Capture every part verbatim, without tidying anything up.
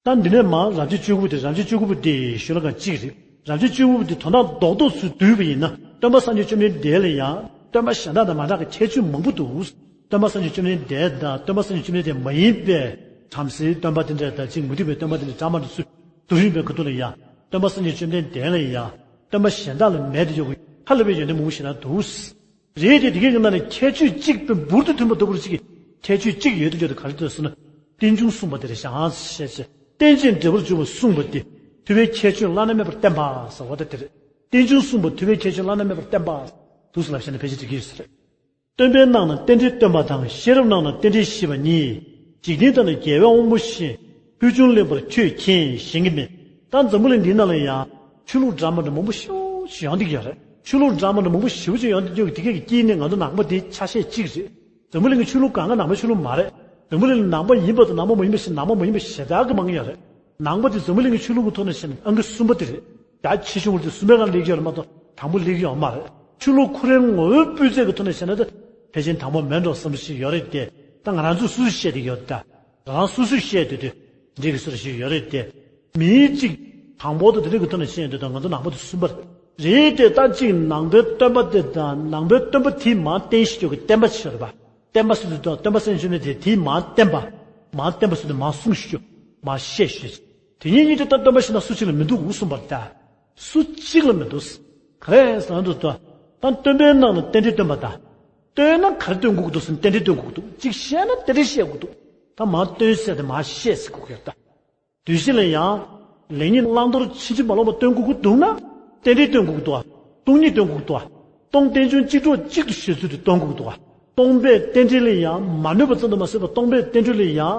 ད་འདི་ནས་མར་རབ་བྱེད་བཅུ་དགུ་པོ་དེ། རབ་བྱེད་བཅུ་དགུ་པོ་དེ་ཞུ་ལ་གང་གཅིག་རེད། རབ་བྱེད་བཅུ་དགུ་པོ་དེ་དོན་དག་རྡོག་རྡོག་ཚུར་བསྡུས་པ་ཡིན་ན། སྟོན་པ་སངས་རྒྱས་བཅོམ་ལྡན་འདས་ལ་ཡང་སྟོན་པ་གཞན་དག་དང་མ་འདྲ་བའི་ཁྱད་ཆོས་མང་པོ་འདུག་སྟོན་པ་སངས་རྒྱས་བཅོམ་ལྡན་འདས་དང་སྟོན་པ་སངས་རྒྱས་བཅོམ་ལྡན་འདས་མ་ཡིན་པའི་བྲམ་ཟེའི་སྟོན་པ་དེ་འདྲ་དང་གཅིག་མུ་སྟེགས་པའི་སྟོན་པ་དེ་འདྲ་འདྲ་མ་འདྲ་ཚུར་བསྡུ་ཡིན་པའི་ཁ་ཐུག་ལ་ཡང་། སྟོན་པ་སངས་རྒྱས་བཅོམ་ལྡན་འདས་ལ་ཡང་སྟོན་པ་གཞན་དག་ལ་མེད་དེ་ཡོད་ཀྱི་ཧ་ལས་པའི་ཡོན་ཏན་མང་པོ་ཞིག་ན་འདུག་རེད་དེ། དེ་གའི་ནང་ནས་ཁྱད་ཆོས་གཅིག་པའི་འབུར་དུ་ཐོན་པ་ལྟ་བུར་གཅིག་གི་ཁྱད་ཆོས་གཅིག་ཡོད་དུ་ཡོད་དུ་ག་རེ་འདུག་ཟེར་ན། རྟེན་འབྱུང་གསུངས་པ་དེ་རེད་ཤག་ཟེར་བྱས། རྟེན་ཅིང་འབྲེལ་བར་འབྱུང་བ་གསུངས་པ་དེ། ཐུབ་པའི་ཁྱད་ཆོས་བླ་ན་མེད་པར་བསྟན་པ་ཟེར་བ་དེ་དེ་རེད། རྟེན་འབྱུང་གསུངས་པ་ཐུབ་པའི་ཁྱད་ཆོས་བླ་ན་མེད་པར་བསྟན་པ། འདུག་ཟེར་ལབ་བྱས་ན་ཕལ་ཆེར་འགྲིག་གི་ཡོད་ས་རེད། སྟོན་པའི་ནང་ན་རྟེན་འབྲེལ་སྟོན་པ་དང་། ཤེས་རབ་ནང་ན་རྟེན་འབྲེལ་བཤད་པ་གཉིས། འཇིག་རྟེན་དག་ན་རྒྱལ་བའི་དབང་པོ་བཞིན། ཕུལ་བྱུང་གླེགས་བམ་ཁྱོད་མཁྱེན་གཞན་གྱིས་མིན། ད་འཛམ་བུ་གླིང་འདིའི་ནང་ལ་ཡང་ཆོས་ལུགས་འདྲ་མི་འདྲ་མང་པོ་ཞེ་པོ་ཅིག་ཡོང་བསྡད་ཀྱི་ཡོད་རེད། ཆོས་ལུགས་འདྲ་མི་འདྲ་མང་པོ་ཞེ་པོ་ཅིག་ཡོང་བསྡད་ཀྱི་ཡོད་ཀྱི་དེ་གའི་དཀྱིལ་ནས་ང་ཚོ་ནང་པ་དེ་ཆ་ཤས་གཅིག་རེད། འཛམ་བུ་གླིང་གི་ཆོས་ལུགས་གང་ག་ནང་པ་ཆོས་ལུགས་མ་རེད། འཛམ་བུ་གླིང་ལ་ནང་པ་ཡིན་པ་དང་ནང་པ་མ་ཡིན་པ་ཞེ་དྲག་གི་མང་ཡོད་རེད། ནང་པ་དེ་འཛམ་བུ་གླིང་གི་ཆོས་ལུགས་ཀྱི་ཐོག་ནས་བཤད་ན་ཨང་ཀི་གསུམ་པ་དེ་རེད། རྒྱ་ཆེ་ཆུང་བར་དུ་གསུམ་པའི་སྒང་སླེབས་ཀྱི་ཡོད་རེད་མ་གཏོགས་དང་པོ་སླེབས་ཀྱི་ཡོད་མ་རེད། ཆོས་ལུགས་ཁོ་རའི་ངོ་བོའི་སྤུས་ཚད་ཀྱི་ཐོག་ནས་བཤད་ན་ད་ཕལ་ཆེར་དང་པོ་མེད་འགྲོ་བསམ་པ་ཞིག་ཡོད་རེད་དེ། ད་ང་རང་ཚོས་སུ་སུ་བཤད་དེ་ཡོད་ད། ང་རང་སུ་སུ་བཤད་དུས་དེ་འགྲིག་གི་སུ་རེ་ཞིག་ཡོད་རེད་དེ། མིའི་གཅིག་དང་པོ་དང་དེ་འདྲ་གི་ཐོག་ནས་བཤད་ཡོད་དུས་ད་ང་ཚོ་ནང་པ་དེ་གསུམ་པ་རེད། རེད་དེ་ད་གཅིག་ནང་པའི་སྟོན་པ་དེ་དང་ནང་པའི་སྟོན་པ་དེས་མར་བསྟན་ཞིག་ཡོད་ཀྱི་བསྟན་པ་ཆེ་རེད་པ། བསྟན་པ་ཟེར་དུས་ད་སྟོན་པ་སངས་རྒྱས་བཅོམ་ལྡན་འདས་དེས་མར་བསྟན་པ། མར་བསྟན་པ་ཟེར་དུས་མར་གསུངས་ཞུ། མར་བཤད་ཞུ། དེ་གཉིས་གཉིས་དེ་ད་སྟོན་པ་ཞིག་ན་སུ་གཅིག་ལ་མི་འདུག་གསུངས་པར་ལྟ། སུ་གཅིག་ལ་མི་འདུག་ག་རེ་ཟེར་ན་འདུག་ད། ད་སྟོན་པའི་ནང་ན་རྟེན་འབྲེལ་སྟོན་པ་དང་། སྟོན་ན་ག་རེ་སྟོན་དགོས་ཀྱི་འདུག་ཟེར་ན་རྟེན་འབྲེལ་སྟོན་དགོས་ཀྱི་འདུག་གཅིག་བཤད་ན་རྟེན་འབྲེལ་བཤད་དགོས་འདུག་ད་མར་སྟོན་ཟེར་ཏེ་མར་བཤད་ཟེར་དགོས་ཀྱི་ཡོད་ད། དུས་གཞི་ལ་ཡང་། ལེགས་ཉེས་བླང་དོར་ཕྱིན་ཅི་མ་ལོག་པ་སྟོན་དགོས་ཀྱི་འདུག་ན། རྟེན་འབྲེལ་སྟོན་དགོས་ཀྱི་འདུག་བ། སྟོང་ཉིད་སྟོན་དགོས་ཀྱི་འདུག་བ། སྟོང་རྟེན་འབྱུང་གཅིག་གྲོགས་གཅིག་ཏུ་བཤད་ཚུལ་དེ་སྟོན་དགོས་ཀྱི་འདུག་བ། སྟོང་པའི་རྟེན་འབྲེལ་ལ་ཡང་མ་གནོད་པ་ཙམ་དུ་མ་ཟད་པར་སྟོང་པའི་རྟེན་འབྲེལ་ལ་ཡང་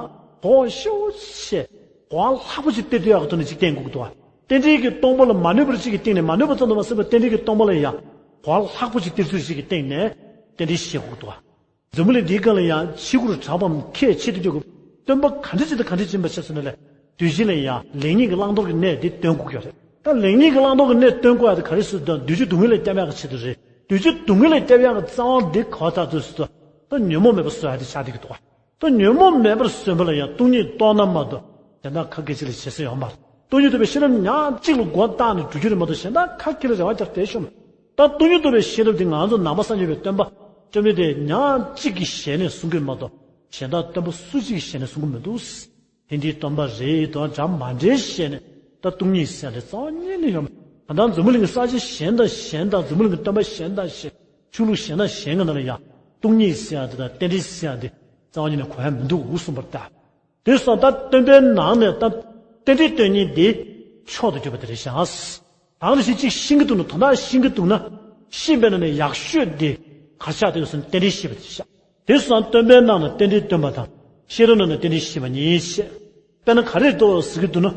གོ་ཤོག་ཆེ། གོ་བ་ལྷག་པོ་ཅིག་སྟེར་ཐུབ་ཡག་གི་ཐོག་ནས་ཅིག་བསྟན་དགོས་ཀྱི་འདུག་བ། རྟེན་འབྲེལ་གྱི་སྟོང་པ་ལ་མ་གནོད་པར་ཅིག་གི་སྟེང་ནས་མ་གནོད་པ་ཙམ་དུ་མ་ཟད་པར་རྟེན་འབྲེལ་གྱི་སྟོང་པ་ལ་ཡང་གོ་བ་ལྷག་པོ་ཅིག་སྟེར་ཚུལ་ཅིག་གི་སྟེང་ནས་རྟེན་འབྲེལ་བཤད་དགོས་ཀྱི་འདུག་བ། འཛམ་བུ་གླིང་འདིའི་སྒང་ལ་ཡང་ཕྱི་སྒོ་རུ་གྲགས་པའམ་ཁས་འཆེ་དུ་འཇུག་གི་སྟོན་པ་ག་འདྲ་ཅིག་དང་ག་འདྲ་ཅིག་ཡིན་པ་ཆ་མཚོན་ན་ལས། དུས་གཞི་ལ་ཡང་ལེགས་ཉེས་ཀྱི་བླང་དོར་གྱི་གནས་འདི་སྟོན་དགོས་ཀྱི་རེད། ད་ལེགས་ཉེས་ཀྱི་བླང་དོར་གྱི་གནས་སྟོན་དགོས་ཡ་དེ་ག་རེ་ཟེར་དུས་ད་འདུས་བྱས་སྡུག་བསྔལ་ལས་སྐྱབས་ཡག་གི་ཆེད་དུ་རེད། འདུས་བྱས་སྡུག་བསྔལ་ལས་སྐྱབས་ཡག་གི་རྩ་བ་འདི་ག་པར་ཆགས་འདུག་ཟེར་དུས། ད་ཉོན་མོངས་མེད་པར་བཟོ་ཡ་དེ་ཆགས་བསྡད་ཀྱི་འདུག་བ། ད་ཉོན་མོངས་མེད་པར་བཟོས་པ་ལ་ཡང་སྟོང་ཉིད་རྟོགས་ན་མ་གཏོགས་གཞན་དག་ཁ་སྐད་ཅིག་ལས་བྱེད་ས་ཡོད་མ་རེད། སྟོང་ཉིད་རྟོགས་པའི་ཤེས་རབ་ཉག་གཅིག་ལ་མགོ་བཏགས་ནས་འགྲོ་རྒྱུ་རེད་མ་གཏོགས་གཞན་དག་ཁ་སྐད་ལ་རེ་བ་རྒྱག་བསྡད་ཤོག་མ། ད་སྟོང་ཉིད་རྟོགས་པའི་ཤེས་རབ་དེ་ང་ཚོ་ནང་པ་སངས་རྒྱས་པའི་སྟོན་པ་བཅོམ་ལྡན་འདས་ཉག་གཅིག་གི་ཞལ་ནས་གསུང་གི་མ་གཏོགས་གཞན་དག་སྟོན་པ་སུ་གཅིག་གི་ཞལ་ནས་གསུང་གི་མི་འདུག་དེ་འདྲའི་སྟོན་པ་རེད་དོ་འདྲ་མ་འདྲའི་ཞལ་ནས་ད་སྟོང་ཉིད་ཟེར་ཡ་དེ་རྩ་བ་ཉིད་ནས་ཡོད་མ་རེད། ད་ལྟ་འཛམ་བུ་གླིང་གི་ས་ཆ་གཞན་དང་གཞན་དང་འཛམ་བུ་གླིང་གི་སྟོན་པ་གཞན་དང་གཞན། ཆོས་ལུགས་གཞན་དང་གཞན་གྱི་ནང་ལ་ཡང་སྟོང་ཉིད་ཟེར་ཡ་དེ་དང་རྟེན་འབྲེལ་ཟེར་ཡ་དེ་རྩ་བ་ཉིད་ནས་གོ་ཡ་མི་འདུག་གསུངས་པར་ལྟ། དེ་སོང་ད་སྟོན་པའི་ནང་ནས་ད་རྟེན་འབྲེལ་སྟོན་མཁན་དེ་མཆོག་ཏུ་གྱུར་པ་དེ་རེད་ཤག་ད་ག་ནང་བཞིན་གཅིག་ཤེས་ཀྱི་འདུག་ན་དོན་དག་ཤེས་ཀྱི་འདུག་ན་ཤེས་པའི་ནང་ནས་ཡག་ཤོས་དེ་ག་རེ་ཆགས་བསྡད་ཡོད་ཟེར་ན་རྟེན་འབྲེལ་ཤེས་པ་དེ་ཆགས། དེ་སོང་སྟོན་པའི་ནང་ནས་རྟེན་འབྲེལ་སྟོན་པ་དང་ཤེས་རབ་ནང་ནས་རྟེན་འབྲེལ་ཤེས་པ་གཉིས་བཤད། དཔེར་ན་ག་རེ་འདུག་ཟེར་གྱི་འདུག་ན།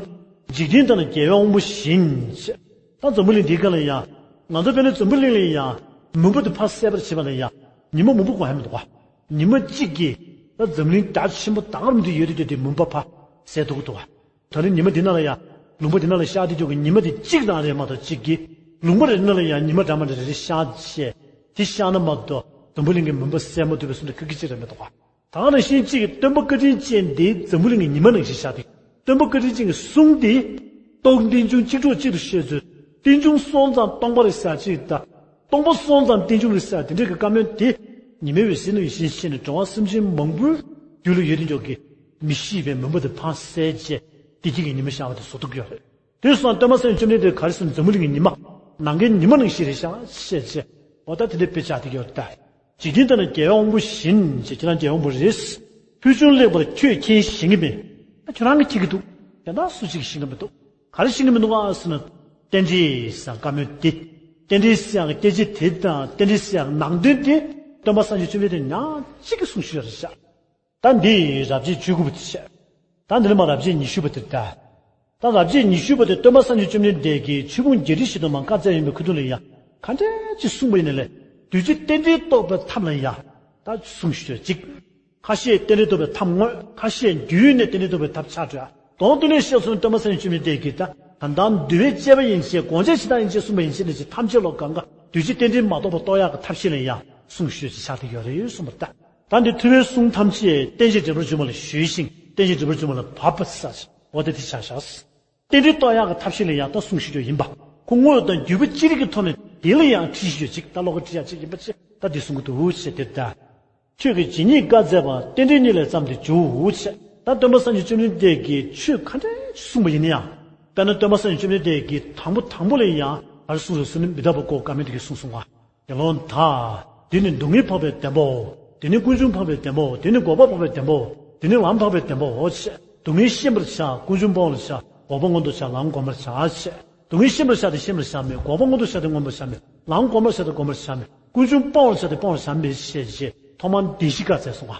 འཇིག་རྟེན་དག་ན་རྒྱལ་བའི་དབང་པོ་བཞིན་བཤད། ད་འཛམ་བུ་གླིང་འདིའི་སྒང་ལ་ཡང་ང་ཚོ་དཔེར་ན་འཛམ་བུ་གླིང་ལ་ཡང་མུན་པ་དེ་ཕར་བསལ་བར་བྱེད་པ་ལ་ཡང་ཉི་མ་མང་པོ་དགོས་ཡ་མི་འདུག་ག་ཉི་མ་གཅིག་གིས་ད་འཛམ་གླིང་རྒྱ་ཆེན་པོ་ད་ག་རང་དུ་ཡོད་དུས་དེ་མུན་པ་ཕར་བསལ་ཐུབ་ཀྱི་འདུག་ག་ད་རེས་ཉི་མ་འདི་ནང་ལ་ཡང་ལུང་པ་འདི་ནང་ལ་ཤར་དུས་དུས་ཀྱི་ཉི་མ་དེ་གཅིག་རང་རེད་མ་གཏོགས་གཅིག་གིས་ལུང་པ་རེ་རེ་ནང་ལ་ཡང་ཉི་མ་འདྲ་མ་འདྲ་རེ་རེ་ཤར་བྱས་དེ་ཤར་ན་མ་གཏོགས་འཛམ་བུ་གླིང་གི་མུན་པ་བསལ་མ་ཐུབ་པའི་བཟོ་འདྲ་ཁ་ཁི་གཅིག་རེད་མི་འདུག་ག་ད་ག་ནང་བཞིན་གཅིག་གི་སྟོན་པ་བཀའ་དྲིན་ཅན་འདི་འཛམ་བུ་གླིང་གི་ཉི་མ་ནང་བཞིན་ཤར་ཏེ། སྟོན་པ་བཀའ་དྲིན་ཅན་གྱི་གསུང་འདི། སྟོང་རྟེན་འབྱུང་གཅིག་གྲོགས་གཅིག་ཏུ་བཤད་ཚུལ། རྟེན་འབྱུང་སོང་ཙང་སྟོང་པ་རེད་ཟེར་གཅིག་དང་། སྟོང་པ་སོང་ཙང་རྟེན་འབྱུང་རེད་ཟེར་དེ་འདྲའི་གི་བཀའ་མོལ་དེ། ཉི་མའི་འོད་ཟེར་ནང་བཞིན་ཕྱིན་ནས་འགྲོ་བ་སེམས་ཅན་མང་པོའི་རྒྱུད་ལ་ཡོད་དེ་འཇོག་གི་མི་ཤེས་པའི་མུན་པ་དེ་ཕར་བསལ་བྱས་བདེ་སྐྱིད་ཀྱི་ཉི་མ་ཤར་བ་དེ་བཟོ་ཐུབ་ཀྱི་ཡོད་རེད། དེ་སོང་སྟོན་པ་སངས་རྒྱས་བཅོམ་ལྡན་འདས་ག་རེ་ཟེར་ན་འཛམ་བུ་གླིང་གི་ཉི་མ། ནམ་མཁའི་ཉི་མ་ནང་བཞིན་རེད་ཤག་བཤད་བྱས། འོ་ད་དེ་འདྲའི་དཔེ་ཆ་དེ་ཡོད་ད། འཇིག་རྟེན་དག་ན་རྒྱལ་བའི་དབང་པོ་བཞིན་བྱས་ཁྱེད་རང་རྒྱལ་བའི་དབང་པོ་རེད། ཕུལ་བྱུང་གླེགས་བམ་ཁྱོད་མཁྱེན་གཞན་གྱིས་མིན། ད་ཁྱོད་རང་གིས་མཁྱེན་གྱི་འདུག་གཞན་དག་སུ་གཅིག་གིས་ཤེས་ཀྱི་མི་འདུག་ག་རེ་ཤེས་ཀྱི་མི་འདུག་ག་ཟེར་ན། རྟེན་འབྲེལ་ཟེར་བཀའ་མོལ་འདི། རྟེན་འབྲེལ་ཟེར་ཡག་གི་སྐད་ཆ་དེ་དང་རྟེན་འབྲེལ་ཟེར་ཡག་གི་ནང་དོན་དེ། སྟོན་པ་སངས་རྒྱས་བཅོམ་ལྡན་འདས་ཉག་གཅིག་གིས་གསུངས་ཤིག་ཡོད་རེད་ཤག་ད་འདི་རབ་བྱེད་བཅུ་དགུ་པ་དེ་བཤད། ད་འདི་ལ་མ་རབ་བྱེད་ཉི་ཤུ་པ་དེ་ད། ད་རབ་བྱེད་ཉི་ཤུ་པ་དེ་སྟོན་པ་སངས་རྒྱས་བཅོམ་ལྡན་འདས་ཀྱིས་ཆོས་ཕུང་བརྒྱད་ཁྲི་བཞི་སྟོང་མ་བཀའ་སྩལ་ཡིན་པའི་ཁུ་ཐུག་ལ་ཡང་ག་འདྲ་ཅིག་གསུངས་པ་ཡིན་ན་ལས། འདུས་བྱས་རྟེན་འབྲེལ་རྟོགས་པའི་ཐབས་ལ་ཡང་ད་གསུངས་ཤོད་ཅིག་ཁ་ཤས་རྟེན་འབྲེལ་རྟོགས་པའི་ཐབས་དངོས། ཁ་ཤས་རྒྱུད་ནས་རྟེན་འབྲེལ་རྟོགས་པའི་ཐབས་ཆགས་འགྲོ་ཡ། དོན་དུ་ནས་བཤད་སོང་སྟོན་པ་སངས་རྒྱས་བཅོམ་ལྡན་འདས་ཀྱིས་ད་ད་ལྟ་འདུལ་བའི་དཔྱད་པ་ཡན་ཆད། སྒོམ་བྱའི་ཕྱི་ཐག་ཡན་ཆད་གསུངས་པ་ཡན་ཆད་ནས་ཅིག་ཐམས་ཅད་ལོ་གང་ག་འདུས་བྱས་རྟེན་འབྲེལ་མ་རྟོགས་པ་རྟོགས་ཡག་གི་ཐབས་ཤེས་ལ་ཡང་གསུངས་ཤོད་ཅིག་ཆགས་བསྡད་ཡོད་རེད་གསུངས་པ་རེད་ད། ད་འདི་ཐུབ་པའི་གསུང་ཐམས་ཅད་རྟེན་ཅིང་འབྲེལ་བར་འབྱུང་བ་ལ་གཞོལ་ཞིང་རྟེན་ཅིང་འབྲེལ་བར་འབྱུང་བ་ལ་བབ་པ་ཟེར། འོ་དེ་དེ་ཆ་བཞག་རྟེན་འབྲེལ་གཏོར་ཡག་གི་ཐབས་ཤེས་ལ་ཡང་ད་གསུང་ཞུ་རྒྱུ་ཡིན་པ། ཁོ་དངོས་དང་བརྒྱུད་པ་ཅི་རིགས་ཀྱི་ཐོག་ནས་དེ་ལ་ཡང་ཁྲིད་ཞུ་ཅིག་ད་ལོག་གི་ཁྲིད་ཡག་ཅིག་ཡིན་པ་ཅིག་ད་དེ་གསུང་གི་འདུག་ཞེས་དེ་ལྟ། ཆོས་ཀྱི་ཇི་སྙེད་བཀའ་སྩལ་པ། རྟེན་འབྲེལ་གཉིས་ལས་བརྩམས་ཏེ་བྱུང་ཞེས། ད་སྟོན་པ་སངས་རྒྱས་བཅོམ་ལྡན་འདས་ཀྱིས་ཆོས་ག་འདྲ་གསུངས་པ་ཡིན་ན་ཡང་། དཔེར་ན་སྟོན་པ་སངས་རྒྱས་བཅོམ་ལྡན་འདས་ཀྱིས་དང་པོ་དང་པོ་ལ་ཡང་ག་རེ་གསུངས་རེད་ཟེར་ན། མི་རྟག་པ་གོ་དཀའ་མིན་དེ་གིས་གསུངས་སོང་བ། དགེ་སློང་དག་འདི་ནི་སྡུག་བསྔལ་འཕགས་པའི་བདེན་པའོ། འདི་ནི་ཀུན་འབྱུང་འཕགས་པའི་བདེན་པའོ། འདི་ནི་འགོག་པ་འཕགས་པའི་བདེན་པའོ། འདི་ནི་ལམ་འཕགས་པའི་བདེན་པའོ་ཞེས། སྡུག་བསྔལ་ཤེས་པར་བྱ། ཀུན་འབྱུང་སྤོང་བར་བྱ། འགོག་པ་མངོན་དུ་བྱ། ལམ་བསྒོམ་པར་བྱ་ཞེས། སྡུག་བསྔལ་ཤེས་པར་བྱ་སྟེ་ཤེས་པར་བྱ་མོད། འགོག་པ་མངོན་དུ་བྱ་སྟེ་མངོན་པར་བྱ་མོད། ལམ་བསྒོམ་པར་བྱ་སྟེ་བསྒོམ་པར་བྱ་མོད། ཀུན་འབྱུང་སྤོང་བར་བྱ་སྟེ་སྤོང་བར་བྱ་མོད་ཞེས་བྱས། ཐོག་མར་བདེན་བཞི་བཀའ་སྩལ་སོང་བ།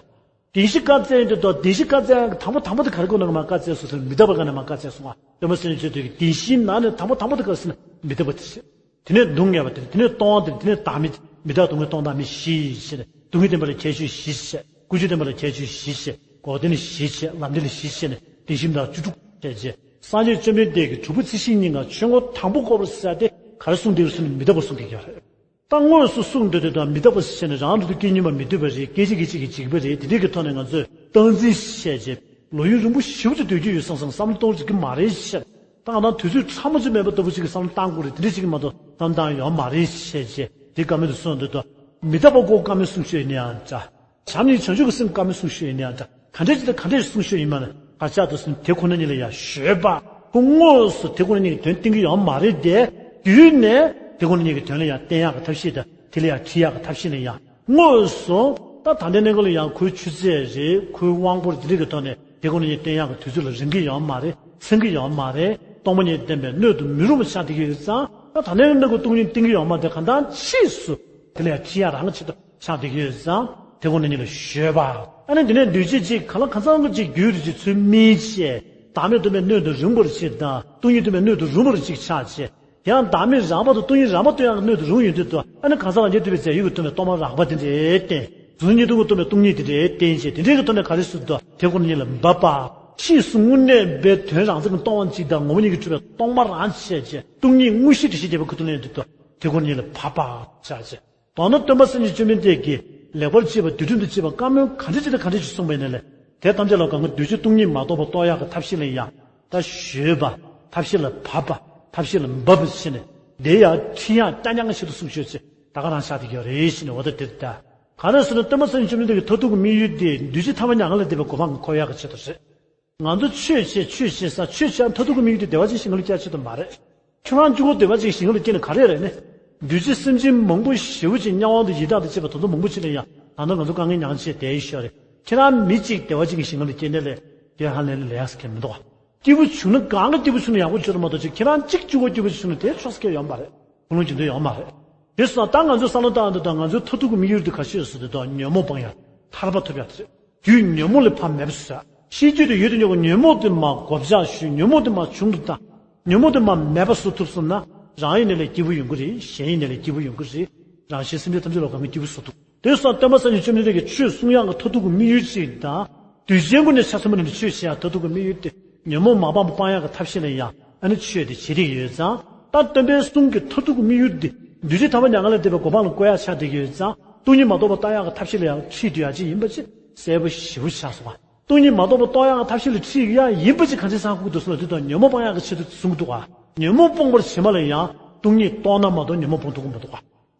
བདེན་བཞི་བཀའ་སྩལ་ཡོང་དུས་ད་བདེན་བཞི་བཀའ་སྩལ་ཡག་གི་དང་པོ་དང་པོ་དེ་ག་རེ་གོ་ནས་མར་བཀའ་སྩལ་སོང་ཟེར་ན། མི་རྟག་པའི་སྒང་ནས་མར་བཀའ་སྩལ་སོང་བ། སྟོན་པ་སངས་རྒྱས་ཆོས་ཐོས་ཀྱི་བདེན་བཞིའི་ནང་ནས་དང་པོ་དང་པོ་དེ་ག་རེ་ཟེར་ན་མི་རྟག་པ་དེ་བཤད། དེ་ནས་སྡུག་བསྔལ་བ་དེ། དེ་ནས་སྟོང་བ་དེ། དེ་ནས་བདག་མེད། མི་རྟག་སྡུག་བསྔལ་སྟོང་བདག་མེད་བཞི་བཤད་ནས། སྡུག་བསྔལ་བདེན་པ་ལ་ཁྱད་ཆོས་བཞི་བཤད། ཀུན་འབྱུང་བདེན་པ་ལ་ཁྱད་ཆོས་བཞི་བཤད། འགོག་བདེན་བཞི་བཤད། ལམ་བདེན་བཞི་བཤད་ནས་བདེན་བཞི་དང་བཅུ་དྲུག་བཤད་རྗེས། སངས་རྒྱས་བཅོམ་ལྡན་འདས་ཀྱིས་དྲུག་པ་རྩིས་གཞི་གཉིས་ཀྱི་ཆོས་འཁོར་དང་པོ་བསྐོར་བར་ཟེར་ཏེ་ག་རེ་གསུངས་འདུག་ཟེར་ན། མི་རྟག་པ་གསུངས་ཀྱི་ཡོད་རེད། ད་དངོས་སུ་གསུངས་འདུག་དེ་དང་མི་རྟག་པ་ཟེར་ནས། རང་དུ་སྐྱེ་ནུས་པ་མི་འདོད་པ་རེད། སྐད་ཅིག་གིས་གཅིག་པ་རེད། དེ་འདྲའི་གི་ཐོག་ནས་ང་ཚོས་སྟངས་འཛིན་བྱས་རྗེས་ལོ་ཡུན་རིང་པོ་ཞེ་པོ་ཅིག་སྡོད་རྒྱུ་ཡོད་བསམ་བསམ་བསམ་བློ་གཏོང་རྒྱུ་མ་རེད་ཤག་ད་ང་རང་དུས་ཚོད་ཕྲ་མོ་ཅིག་མེད་པ་ལྟ་བུ་ཅིག་གི་བསམ་བློ་བཏང་དགོས་རེད། དེ་འདྲ་ཅིག་གི་མ་གཏོགས་བསམ་བཏང་ཡོད་མ་རེད་ཤག་ཅེས་དེ་བཀའ་མོལ་དུ་གསུངས་འདུག་ད་མི་རྟག་པ་གོ་དཀའ་མོལ་གསུང་ཤོས་ཡིན་ན་ཡང་འདྲ། བྱམས་སྙིང་བྱང་ཆུབ་ཀྱི་སེམས་དཀའ་མོལ་གསུང་ཤོས་ཡིན་ན་ཡང་འདྲ། ག་འདྲ་ཅིག་དང་ག་འདྲ་ཞིག་གསུང་ཤོས་ཡིན་མ་ནི་ག་ཅག་ཏུ་སོང་། དེ་ཁོ་ན་ཉིད་ལ་ཡང་གཞོལ་བ། ཁོ་དངོས་སུ་དེ་ཁོ་ན་ཉིད་ཀྱི་དོན་བསྟན་གྱི་ཡོད་མ་རེད་དེ། བརྒྱུད་ནས་དེ་ཁོ་ན་ཉིད་ཀྱི་དོན་ལ་ཡང་བསྟན་ཡག་གི་ཐབས་ཤེས་དང་། དེ་ལ་ཡང་ཁྲིད་ཡག་གི་ཐབས་ཤེས་ལ་ཡང་དངོས་སུ། ད་ད་ལྟའི་གནས་སྐབས་ལ་ཡང་ཁོའི་ཆུ་ཚད་རེད། ཁོའི་དབང་པོ་རེད། དེ་འདྲ་གི་ཐོག་ནས་དེ་ཁོ་ན་ཉིད་བསྟན་ཡག་གི་དུས་ཚོད་ལ་རན་གྱི་ཡོད་མ་རེད། ཚང་གི་ཡོད་མ་རེད། སྟོང་པ་ཉིད་བདེན་པས་སྣོད་དུ་མི་རུང་བ་ཆགས་བསྡད་ཀྱི་ཡོད་ཙང་། ད་ད་ལྟའི་གནས་སྐབས་སྟོང་ཉིད་བསྟན་གྱི་ཡོད་མ་རེད་དེ། གང་ལྟར་ཕྱིས་སུ་དེ་ལ་ཡང་ཁྲིད་ཡག་རང་གི་ཆེད་དུ་ཆགས་བསྡད་ཀྱི་ཡོད་ཙང་། དེ་ཁོ་ན་ཉིད་ལ་གཞོལ་བ། ཨ་ནི་དེ་ནས་འདུས་བྱས་གཅིག་ག་ལ་གང་ཟག་གཅིག་རྒྱུད་དུ་གཅིག་ཚུལ་མིན་བྱས། བདག་མེད་སྟོང་པའི་སྣོད་དུ་རུང་བར་གཅིག་དང་། སྟོང་ཉིད་སྟོང་པའི་སྣོད་དུ་རུང་བར་གཅིག་ཆགས་བྱས། ཡང་བདག་མེད་རང་བབས་དང་སྟོང་ཉིད་རང་བབས་སྟོན་ཡག་གི་སྣོད་དུ་རུང་ཡོང་དུས་དུ། ཨ་ནི་གང་ཟག་རང་རྒྱལ་སྟོང་པའི་རྫས་ཡོད་ཀྱིས་སྟོང་པའི་སྟོང་པ་རང་བབས་དེ་འདྲའི་བསྟན། གཟུགས་བརྙན་ཐུང་གིས་སྟོང་པའི་སྟོང་ཉིད་དེ་འདྲའི་བསྟན་བྱས། དེ་འདྲའི་གི་ཐོག་ནས་ག་རེ་ཟེར་དུ། དེ་ཁོ་ན་ཉིད་ལ་འབབ་པ། ཕྱིས་སུ་དངོས་གནས་པའི་དོན་རང་མཚན་གྱིས་སྟོང་པ་གཅིག་དང་ངོ་བོ་ཉིད་ཀྱིས་གྲུབ་པའི་སྟོང་པ་རང་བཤད་བྱས། སྟོང་ཉིད་དངོས་གཞི་འགྲེལ་བཤད་རྒྱས་པའི་ཁུ་ཐུ་ལེན་དུ་དུ། དེ་ཁོ་ན་ཉིད་ལ་བབ་པ་ཆགས་བྱས། མདོར་ན་སྟོན་པ་སངས་རྒྱས་བཅོམ་ལྡན་འདས་ཀྱིས་ལེགས་པར་དཔྱད་པ་འདུལ་ཁྲིམས་དང་བཅས་པ་བཀའ་མོལ་ག་འདྲ་ཅིག་དང་ག་འདྲ་ཅིག་གསུངས་པ་ཡིན་ན་ལས། དེ་ཐམས་ཅད་ལ་དགའ་མཁན་འདུས་བྱས་སྟོང་ཉིད་མ་རྟོགས་པ་རྟོགས་ཡག་གི་ཐབས་ཤེས་ལ་ཡང་ད་གཞོལ་བ། ཐབས་ཤེས་ལ་བབ་པ། ཐབས་ཤེས་ལ་འབབ་པ་བྱས་ནས། དེ་ཡང་ཁྲིད་ཡག་རྐྱང་རྐྱང་གི་ཆེད་དུ་གསུང་ཤོས་ཅིག་ད་ག་རང་ཆགས་བསྡད་ཀྱི་ཡོད་རེད་ཟེར་ནས། འོ་ད་དེ་ལྟ། ག་རེ་ཟེར་ན། སྟོན་པ་སངས་རྒྱས་བཅོམ་ལྡན་འདས་ཀྱི་མཐར་ཐུག་གི་དམིགས་ཡུལ་དེ་འདུས་བྱས་ཐར་པ་མྱ་ངན་ལས་འདས་པའི་གོ་འཕང་འཁོར་ཡག་གི་ཆེད་དུ་རེད། ང་ཚོ་ཆོས་བྱེད་ཆོས་བྱེད་ས། ཆོས་བྱེད་མཐར་ཐུག་གི་དམིགས་ཡུལ་དེ་བདེ་བ་ཅན་ཞིང་ཁམས་ལ་སྐྱེ་ཡག་ཆེད་དུ་མ་རེད། ཁྱོད་རང་གཅིག་པོ་བདེ་བ་ཅན་ཞིང་ཁམས་ལ་སྐྱེས་ནས་ག་རེ་རེད་ནི། འདུས་བྱས་སེམས་ཅན་མང་པོ་ཞེ་པོ་ཅིག་དམྱལ་བ་དང་ཡི་དྭགས་དང་བཅས་པ་དེ་ཚོ་མང་པོ་ཅིག་ལ་ཡང་ད་ལྟ་ང་ཚོ་དཀའ་ངལ་མྱངས་བྱས་བསྡད་ཡོད་རེད། ཁྱེད་རང་མི་གཅིག་བདེ་བ་ཅན་གྱི་ཞིང་ཁམས་ལ་སྐྱེས་ནས་ལས་དེ་ཧ་ལས་ལས་ཡག་གང་མི་འདུག་ག་སྐྱིད་པོ་བྱུང་ན་གང་གི་སྐྱིད་པོ་བྱུང་ན་ཡག་པོ་བྱུང་རེད་མ་གཏོགས་ཅིག་ཁྱེད་རང་གཅིག་གཅིག་པོ་སྐྱིད་པོ་བྱུང་ན་དེ་ཆོག་ས་ཁེལ་ཡོད་མ་རེད། ཁུངས་ལུང་ཇི་འདོད་ཡོད་མ་རེད། དེ་སོང་ཙང་ད་ང་ཚོའི་བསམ་བློ་བཏང་དུས་ད་ང་ཚོའི་མཐར་ཐུག་གི་དམིགས་ཡུལ་དེ་ག་ཤེད་ཟེར་དུས་ད་ཉོན་མོངས་སྤང་ཡག་ཐར་པ་ཐོབ་ཡག་དེ་རེད། རྒྱུ་ཉོན་མོངས་ལས་ཕར་མེད་པ་བཟོ། ཤེས་རྒྱུད་དུ་ཡོད་དུ་ཉོན་མོངས་དེ་མར་གོ་བཅག་ཞུ། ཉོན་མོངས་དེ་མར་བྱུང་དུ་བཏང་། ཉོན་མོངས་དེ་མར་མེད་པ་བཟོ་ཐུབ་སོང་ན། རང་ཡིན་ནའི་ལས་སྐྱིད་པོ་ཡོང་གི་རེད། གཞན་ཡིན་ནའི་ལས་སྐྱིད་པོ་ཡོང་གི་རེད། རང་གཞན་སེམས་ཅན་ཐམས་ཅད་ལ་གང་གི་སྐྱིད་པོ་བཟོ་ཐུབ། དེ་སོང་སྟོན་པ་སངས་རྒྱས་བཅོམ་ལྡན་འདས་ཀྱིས་ཆོས་གསུང་ཡག་གི་མཐར་ཐུག་གི་དམིགས་ཡུལ་གཅིག་དང་། དུས་ཆེན་ཀུན་ནས་ཆ་མཚོན་པ་ནི་ཆོས་བྱེད་ཡག་མཐར་ཐུག་གི་དམིགས་ཡུལ་དེ། ཉོན་མོངས་མ་སྤངས་པ་སྤང་ཡག་གི་ཐབས་ཤེས་ལ་ཡང་ཨ་ནི་ཆོས་དེ་བྱེད་བསྡད་ཀྱི་ཡོད་ཙང་། ད་སྟོན་པའི་གསུང་གི་མཐར་ཐུག་གི་དམིགས་ཡུལ་དེ། འདུས་བྱས་ཐར་པ་མྱ་ངན་ལས་འདས་པའི་གོ་འཕང་ལ་བཀོད་ཡག་ཆགས་བསྡད་ཀྱི་ཡོད་ཙང་། སྟོང་ཉིད་མ་རྟོགས་པ་རྟོགས་ཡག་གི་ཐབས་ཤེས་ལ་ཡང་ཁྲིད་སྡོད་ཡག་ཅིག་ཡིན་པ་ཅིག་གསལ་པོ་ཞེ་པོ་ཆགས་སོང་བ། སྟོང་ཉིད་མ་རྟོགས་པ་རྟོགས་ཡག་གི་ཐབས་ཤེས་ལ་ཁྲིད་ཡག་ཡིན་པ་ཅིག་གང་ཅི་སང་ཁུག་ཏུ་སོང་ལ། དེ་དང་ཉོན་མོངས་སྤང་ཡག་གི་ཆེད་དུ་གསུང་གི་འདུག་ག་ཉོན་མོངས་སྤོང་བར་བྱེད་པ་ལ་ཡང་སྟོང་ཉིད་རྟོགས་ན་མ་གཏོགས་ཉོན་མོངས་སྤོང་ཐུབ་ཀྱི་མི་འདུག་ག་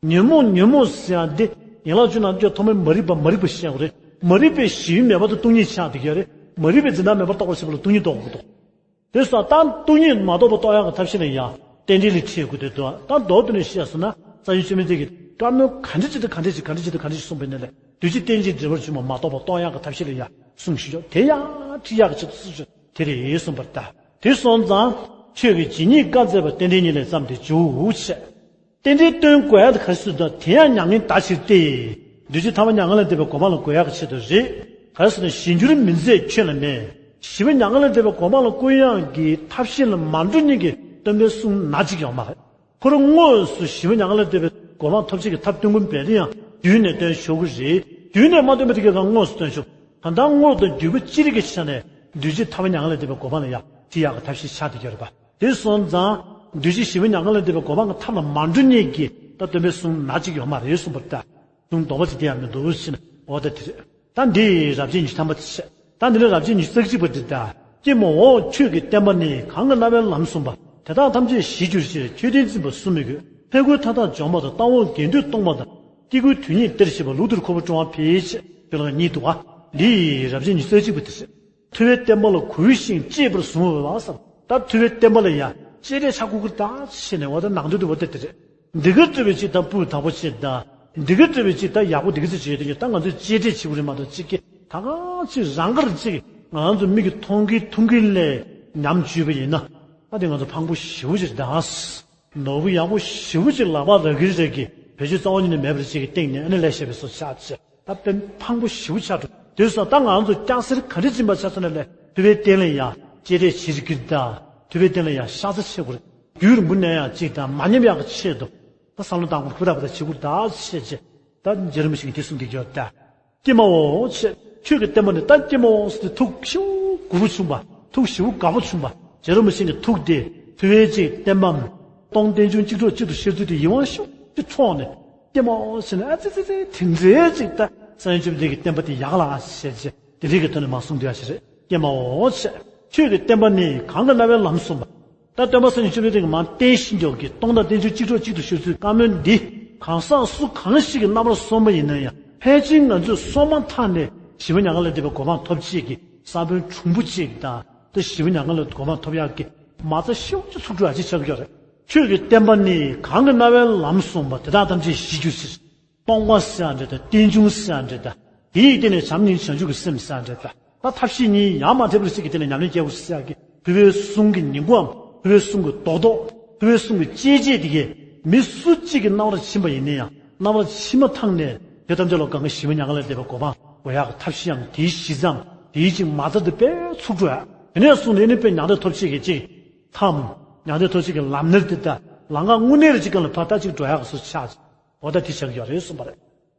ཉོན་མོངས་ཉོན་མོངས་ཟེར་ཡག་འདི་ཡན་ལག་བཅུ་ནང་བཅུ་ཐོག་མའི་མ་རིག་པ། མ་རིག་པ་ཞེས་པ་རེད། མ་རིག་པའི་གཞི་ཡུལ་མེད་པ་དེ་སྟོང་ཉིད་ཆགས་བསྡད་ཀྱི་ཡོད་རེད། མ་རིག་པའི་འཛིན་སྟངས་མེད་པར་རྟོགས་པར་བྱེད་པ་ལ་སྟོང་ཉིད་རྟོགས་དགོས་འདུག་དེ་སོང་ཙང་སྟོང་ཉིད་མ་རྟོགས་པ་རྟོགས་ཡག་གི་ཐབས་ཤེས་ལ་ཡང་རྟེན་འབྲེལ་ལ་ཁྲིད་དགོས་དེ་འདུག་ད་མདོར་བསྡུས་ནས་བཤད་སོང་ན། སངས་རྒྱས་བཅོམ་ལྡན་འདས་ཀྱིས་བཀའ་མོལ་ག་འདྲ་ཅིག་དང་ག་འདྲ་ཅིག་ག་འདྲ་ཅིག་དང་ག་འདྲ་ཅིག་གསུངས་པ་ཡིན་ན་ལས། འདུས་བྱས་རྟེན་ཅིང་འབྲེལ་བར་འབྱུང་བ་མ་རྟོགས་པ་རྟོགས་ཡག་གི་ཐབས་ཤེས་ལ་ཡང་གསུངས་ཞུས་ཆོག་དེ་ཡང་ཁྲིད་ཡག་གི་ཆེད་དུ་གསུངས་ཞུས་དེ་རེད་གསུངས་པར་གདའ། དེ་སོང་ཙང་ཆོས་ཀྱི་ཇི་སྙེད་བཀའ་སྩལ་པ། རྟེན་འབྲེལ་གཉིས་ལས་བརྩམས་ཏེ་བྱུང་ཞེས། རྟེན་འབྲེལ་སྟོན་དགོས་ཡག་དེ་ག་རེ་ཟེར་ན། དེ་ཡང་མྱ་ངན་འདའ་ཕྱིར་ཏེ། འདུས་བྱས་ཐར་པ་མྱ་ངན་ལས་འདས་པའི་གོ་འཕང་ལ་འགོད་ཡག་གི་ཆེད་དུ་རེད། ག་རེ་ཟེར་ན། གཞན་འགྱུར་མི་མཛད་ཁྱོད་ལ་མེད། ཞི་བ་མྱ་ངན་ལས་འདས་པའི་གོ་འཕང་ལ་བཀོད་ཡག་གི་ཐབས་ཤེས་ལ་མ་འགྲོ་མཁན་གྱི་སྟོན་པའི་གསུང་སྣ་གཅིག་ཡོད་མ་རེད། ཁོ་རང་དངོས་སུ་ཞི་བ་མྱ་ངན་ལས་འདས་པའི་གོ་འཕང་ཐོབ་བྱེད་ཀྱི་ཐབས་སྟོན་ཀུན་འབད་དེ་ཡང་བརྒྱུད་ནས་སྟོན་ཆོག་གི་རེད། བརྒྱུད་ནས་མ་སྟོན་པ་དེ་གའི་སྒང་དངོས་སུ་སྟོན་ཆོག་ད་ལྟ་དངོས་དང་བརྒྱུད་པ་ཅི་རིགས་ཀྱི་ཆ་ནས་འདུས་བྱས་ཐར་པ་མྱ་ངན་ལས་འདས་པའི་གོ་འཕང་ལ་ཡང་ཁྲིད་ཡག་གི་ཐབས་ཤེས་ཆགས་བསྡད་ཀྱི་ཡོད་རེད་པ། དེ་སོང་ཙང་འདུས་བྱས་ཞི་བ་མྱ་ངན་ལས་འདས་པའི་གོ་འཕང་གི་ཐབས་ལ་མ་འགྲོ་མཁན་གྱི་ད་སྟོན་པའི་གསུང་སྣ་གཅིག་ཡོད་མ་རེད་གསུངས་པ་རེད་ད། གསུང་དོགས་པ་ཅིག་དེ་ཡང་མི་འདུག་ཟེར་ནས། འོ་ད་དེ་རེད། ད་འདི་རབ་བྱེད་ཉི་ཤུ་ཐམ་པ་དེ་བྱས། ད་འདི་ནི་རབ་བྱེད་ཉི་ཤུ་རྩ་གཅིག་པ་དེ་ད། ཀྱེ་མ་འོངས་ཁྱོད་ཀྱི་བསྟན་པ་ནི། གང་གི་རྣ་བས་ལམ་གསུངས་པ། དེ་དག་ཐམས་ཅད་ཞི་གྱུར་ཅིག །ཆོས་སྟོན་འཛིན་པ་སུ་མི་དགོས། ཕས་རྒོལ་མཐའ་དག་འཇོམས་པ་དང་། རྟ་དབང་དགེ་འདུན་སྟོང་པ་དང་། སྐྱེ་དགུའི་དོན་གཉིས་དེར་བྱེད་པ། ལུགས་འདིར་འཁོར་བ་སྐྱོང་བ་ཕལ་ཆེར། ཁྱོད་ལ་གཉིས་འདུག་པ། འདི་རབ་བྱེད་ཉི་ཤུ་རྩ་གཅིག་པ་དེ་རེད། ཐུབ་པའི་བསྟན་པ་ལ་གུས་ཤིང་གཅེས་པར་བཟུང་བ་ལ་ཟེར། ད་ཐུབ་པའི་བསྟན་པ་ལ་ཡ་གཅེས་སྤྲས་བྱ་དགོས་ཀྱི་རེད་ད་ཟེར་ནས། འོ་ད་ནང་དོན་དུ་འོ་ད་དེ་རེད། འདི་ག་སྤྲད་པའི་ཅིག་ད་སྤུས་དག་པོ་ཅིག་ད། འདི་ག་སྤྲད་པའི་ཅིག་ད་ཡག་པོ་འདི་ག་ཅིག་བྱེད་ཡོད་དེ། ད་ང་ཚོས་གཅེས་སྤྲས་བྱེད་དགོས་རེད་མ་གཏོགས། ཅིག་གི་ད་གང་ཅིག་རང་དགར་ཅིག་ང་ཚོ་མིག་གིས་མཐོང་གི་མཐོང་གི་ལས་ཉམས་བཅུག་པ་ཡིན་ན། ཨ་དེ་ང་ཚོ་ཕངས་པོ་ཞེ་པོ་ཅིག་རེད་ད། ནོར་བུ་ཡག་པོ་ཞེ་པོ་ཅིག་ལག་པ་རག་གི་རེད་གི། བེད་སྤྱོད་རྩ་བ་ཉིད་ནས་མེད་པར་ཅིག་གི་སྟེང་ནས་ཨ་ནི་ལས་བཤད་པའི་བཟོ་ཆགས་ཅིག་ད་དཔེ་ཕངས་པོ་ཞེ་པོ་ཆགས་འགྲོ། དེ་སོང་ད་ང་ཚོ་སྐྱག་སེར་ག་འདྲ་སྦྱིན་པ་ཆགས་སོང་ན་ལས། ཐུབ་པའི་བསྟན་ལ་ཡ་གཅེས་སྤྲས་བྱེད་ཀྱི་ད། ཐུབ་པའི་བསྟན་ལ་ཡ་ཤ་ཚ་བྱེད་དགོས་རེད། རྒྱུན་རིང་པོ་གནས་ཡག་ཅིག་དང་མ་ཉམས་ཡག་གི་ཆེད་དུ། ད་བསམ་བློ་བཏང་དགོས། ཧུར་ཐག་པ་ད་བྱེད་དགོས་ད་བྱས་རྗེས། ད་རྗེ་རིན་པོ་ཆེ་གིས་དེ་གསུངས་ཀྱི་ཡོད་ད། ཀྱེ་མ་འོངས་ཆེ། ཁྱོད་ཀྱི་བསྟན་པ་འདི། ད་ཀྱེ་མ་འོངས་ཟེར་དུས་ཐུགས་ཞེ་པོ་མགུ་པོ་ཆུང་བ། ཐུགས་ཞེ་པོ་དགའ་པོ་ཆུང་བ། རྗེ་རིན་པོ་ཆེ་གི་ཐུགས་དེ་ཐུབ་པའི་ཅིག་བསྟན་པའམ། སྟོང་རྟེན་འབྱུང་གཅིག་གྲོགས་གཅིག་ཏུ་ཤར་ཚུལ་དེ་ཡིད་དབང་ཤུགས་ཀྱིས་འཕྲོག་ནས། ཀྱེ་མ་འོངས་ཟེར་ནས་ཨ་ཙི་ཙི་ཙི་དེ་འདྲའི་ཅིག་ད་སངས་རྒྱས་བཅོམ་ལྡན་འདས་ཀྱི་བསྟན་པ་དེ་ཡག་ལ་ཟེར་བྱས་དེ་འདྲའི་གི་ཐོག་ནས་མར་གསུངས་བསྡད་ཡག་ཞིག་རེད། ཀྱེ་མ་འོངས་ཆེ། ཁྱོད་ཀྱི་བསྟན་པ་ནི་གང་གི་རྣ་བས་ལམ་གསུངས་པ། ད་སྟོན་པ་སངས་རྒྱས་བཅོམ་ལྡན་འདས་ཀྱིས་མར་བསྟན་བཞིན་ཡོད་ཀྱི་སྟོང་དང་རྟེན་འབྱུང་གཅིག་གྲོགས་གཅིག་ཏུ་ཤར་ཚུལ་བཀའ་མོལ་འདི། གང་ཟག་སུ་གང་ཞིག་གི་རྣ་བར་སོང་བ་ཡིན་ན་ཡང་། ཕལ་ཆེར་ང་ཚོས་སོང་མ་ཐག་ནས་ཞི་བ་མྱ་ངན་ལས་འདས་པའི་གོ་འཕང་ཐོབ་བྱེད་ཀྱི་ས་བོན་གྲུང་པོ་གཅིག་དང་། དེ་ཞི་བ་མྱ་ངན་ལས་གོ་འཕང་ཐོབ་ཡག་གི་མ་རྩ་ཤོག་ཅིག་ཚུགས་འགྲོ་ཡག་ཅིག་ཆགས་ཀྱི་ཡོད་རེད། ཁྱོད་ཀྱི་བསྟན་པ་ནི་གང་གི་རྣ་བས་ལམ་གསུངས་པ། དེ་དག་ཐམས་ཅད་ཞི་གྱུར་ཅིག་སྟོང་པ་ཟེར་ཡག་འདྲ་དང་། རྟེན་འབྱུང་ཟེར་ཡག་འདྲ་དང་། དེའི་སྟེང་ནས་བྱམས་སྙིང་བྱང་ཆུབ་ཀྱི་སེམས་ཟེར་ཡག་འདྲ་དང་། ད་ཐབས་ཤེས་གཉིས་ཡར་མ་ཐེབས་པར་ཅིག་གི་སྟེང་ནས་ཉམས་ལེན་སྐྱེ་དགོས་ཟེར་ཡག་གི་ཐུབ་པའི་གསུང་གི་ཉིང་ཁུའམ། ཐུབ་པའི་གསུང་གི་རྡོག་རྡོག་ཐུབ་པའི་གསུང་གི་གཅེས་བྱེད་དེ་གས་མི་སུ་གཅིག་གི་རྣ་བར་ཕྱིན་པ་ཡིན་ན་ཡང་། རྣ་བར་ཕྱིན་མ་ཐག་ནས་དེ་ཐམས་ཅད་ལ་གང་ག་ཞི་བ་མྱ་ངན་ལས་འདས་པའི་གོ་འཕང་འོ་ཡག་གི་ཐབས་ཤེས་ཡང་དེའི་གཞི་རྩའམ། དེའི་ཅིག་མ་རྩ་དེ་དཔེ་ཚུགས་འགྲོ་ཡག་དེ་ནས་བཟུང་ནས་ནི་དཔེ་མྱང་འདས་ཐོབ་བྱེད་ཀྱི་ཅིག་ཐབས། མྱང་འདས་ཐོབ་བྱེད་ཀྱི་ལམ་སྣེ་དེ་དང་ལམ་ཁ་དངོས་གནས་རེ་ཅིག་གང་ལ་ཕར་ལྟ་ཅིག་འགྲོ་ཡག་གི་བཟོ་ཆགས། འོ་ད་དེ་ཆགས་ཀྱི་ཡོད་རེད་གསུངས་པ་རེད།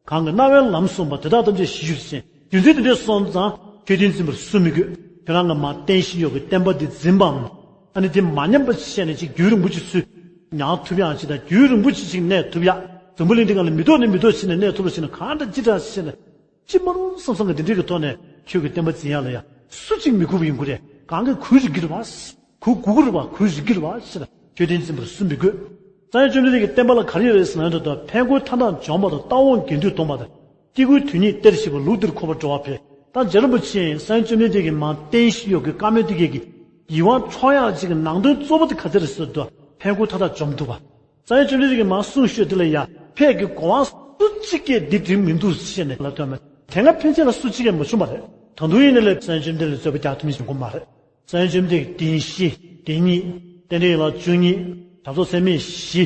གང་གི་རྣ་བས་ལམ་གསུངས་པ། དེ་དག་ཐམས་ཅད་ཞི་གྱུར་ཅིག་རྒྱུ་མཚན་དེ་འདྲ་སོང་ཙང་ཁྱོད་བསྟན་འཛིན་པར་སུ་མི་དགོས། ཁྱོད་རང་གིས་མར་བསྟན་བཞིན་ཡོད་ཀྱི་བསྟན་པ་འདི་འཛིན་པའམ། ཨ་ནི་དེ་མ་ཉམས་པ་བྱས་ནས་ཅིག་རྒྱུན་རིང་པོ་ཅིག་ཚུར་མྱང་ཐུབ་ཡག་ཅིག་དང་། རྒྱུན་རིང་པོ་ཅིག་ཅིག་གནས་ཐུབ་ཡག་འཛམ་བུ་གླིང་འདི་སྒང་ལ་མི་ཐོག་ནས་མི་ཐོག་ཕྱིན་ནས་གནས་ཐུབ་པ་ཞིག་ན་གང་འདྲ་ཅི་འདྲ་ཞིག་ན། ཅི་མ་རུང་བསམ་བསམ་གྱི་འདི་འདྲའི་གི་ཐོག་ནས་ཁྱོད་ཀྱི་བསྟན་པ་འཛིན་ཡག་ལ་ཡ་སུ་གཅིག་མི་དགོས་པ་ཡིན་དགོས་རེད། གང་གིས་གུས་རིག་གི་རེད་བ། གུས་དགོས་ཀྱི་རེད་བ། གུས་རིག་གི་རེད་བ་ཞེས་ན་ཁྱོད་བསྟན་འཛིན་པར་སུ་མི་དགོས། སངས་རྒྱས་བཅོམ་ལྡན་འདས་ཀྱི་བསྟན་པ་ལ་ག་རེ་ཡོད་རེད་ཟེར་ན། འདི་ལྟར་ཕས་རྒོལ་མཐའ་དག་འཇོམས་པ་དང་། རྟ་དབང་དགེ་འདུན་སྟོང་པ་དང་། སྐྱེ་དགུའི་དོན་གཉིས་དེར་བྱེད་པ། ལུགས་འདིར་འཁོར་བར་འགྲོ་བ་ཕལ། ད་རྗེ་རིན་པོ་ཆེས་སངས་རྒྱས་བཅོམ་ལྡན་འདས་ཀྱིས་མར་བསྟན་བཞིན་ཡོད་ཀྱི་བཀའ་མོལ་འདི་གས་ཀྱི་ཡིད་དབང་འཕྲོག་ཡག་ཅིག་གི་ནང་དོན་གཙོ་བོ་དེ་ག་ཚོད་རེད་ཟེར་དུས། ཕས་རྒོལ་མཐའ་དག་འཇོམས་ཐུབ་པ། སངས་རྒྱས་བཅོམ་ལྡན་འདས་ཀྱིས་མར་གསུངས་ཞུས་དེ་ལ་ཡ་ཕས་ཀྱི་གོ་འཕང་སུ་གཅིག་གིས་འདི་འགྲིག་མི་འདུག་ཞེས་ནས་ལབ་ཐོན་མ། དེ་སྔ་ཕན་ཆད་ལ་སུ་གཅིག་གིས་མ་བྱུང་བ་རེད། ད་དུང་ཡིན་ན་ལས་སངས་རྒྱས་བཅོམ་ལྡན་འདས་ལ་རྩོད་པ་རྒྱག་ཐུབ་མི་ཞིག་ཡོང་གི་མ་རེད། སངས་རྒྱས་བཅོམ་ལྡན་འདས་ཀྱིས་བདེན་བཞི། བདེན་གཉིས། རྟེན་འབྲེལ་ཡན་ལག་བཅུ་གཉིས། བྱམས་སོགས་ཚད་མེད་བཞི།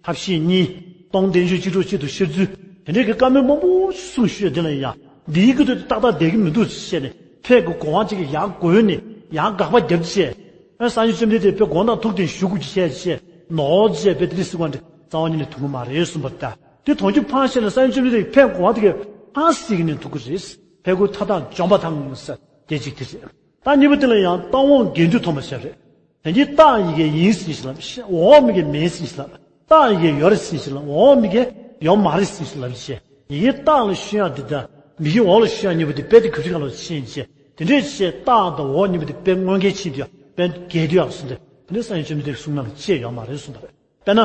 ཐབས་ཤེས་གཉིས། སྟོང་རྟེན་འབྱུང་གཅིག་གྲོགས་གཅིག་ཏུ་ཤར་ཚུལ། དེ་འདྲའི་གི་བཀའ་མོལ་མང་པོ་གསུངས་ཞུས་དེ་ལ་ཡ། འདིའི་གི་དོན་དེ་ཏག་ཏག་བསྡད་ཀྱི་མི་འདུག་ཞེས་ནས་ཕས་ཀྱི་གོ་འཕང་ཅིག་གི་ཡར་བགོས་ནས་ཡར་དགག་པ་བརྒྱབ་བྱས། ཨ་སངས་རྒྱས་བཅོམ་ལྡན་འདས་དཔེ་དགོངས་དག་ཐུགས་བདེན་ཞུ་དགོས་ཀྱི་བྱས་བྱས་ནོར་བྱས་དཔེ་དེ་འདྲ་ཟེར་བ་འདི་རྩ་བ་ཉིད་ནས་ཐུབ་ཀྱི་མ་རེད་གསུངས་པ་རེད། དེ་དོན་གྱི་ཕར་བཤད་ན་སངས་རྒྱས་བཅོམ་ལྡན་འདས་ཀྱིས་ཕས་གོ་འཕང་དེ་གའི་ཕར་ཟེར་གྱི་ནས་ཐུག་གི་རེད། ཕས་རྒོལ་མཐའ་དག་འཇོམས་པ་དང་ཟེར་དེ་གཅིག་དེ་རེད། ད་གཉིས་པ་དེ་ལ་ཡང་རྟ་དབང་དགེ་འདུན་སྟོང་པ་ཟེར་རེད། དེ་གཉིས་རྟགས་ཡི་གེ་ཡིན་ཟེར་ཞིག་ལབ་ཤེས། འོག་མིན་གྱི་མིན་ཟེར་ཞིག་ལབ། རྟགས་ཡི་གེ་ཡོད་རེད་ཟེར་ཞིག་ལབ། འོག་མིན་གྱི་ཡོད་མ་རེད་ཟེར་ཞིག་ལབ་ཤེས། ཡི་གེ་རྟགས་ལ་ཤོད་ཡག་འདི་དང་མི་གི་འོག་ལ་ཤོད་ཡག་གཉིས་པོ་དེ་དཔེ་དེ་གུ་ཅི་ག་ལ་ཕྱིན་བྱས། དེ་འདྲས་བྱས་རྟགས་དང་འོག་གཉིས་པོ་དེ་དཔེ་དངོས་འགལ་ཕྱིན་དུས་ཡང་དཔེ་འགལ་དུས་ཡག་གསུངས་ཏེ། དེ་འདྲས་སངས་རྒྱས་བཅོམ་ལྡན་འདས་ཀྱི་གསུང་ནང་ལ་ཅི་ཡང་ཡོད་མ་རེད་གསུངས་པ་རེད། དཔེར་ན།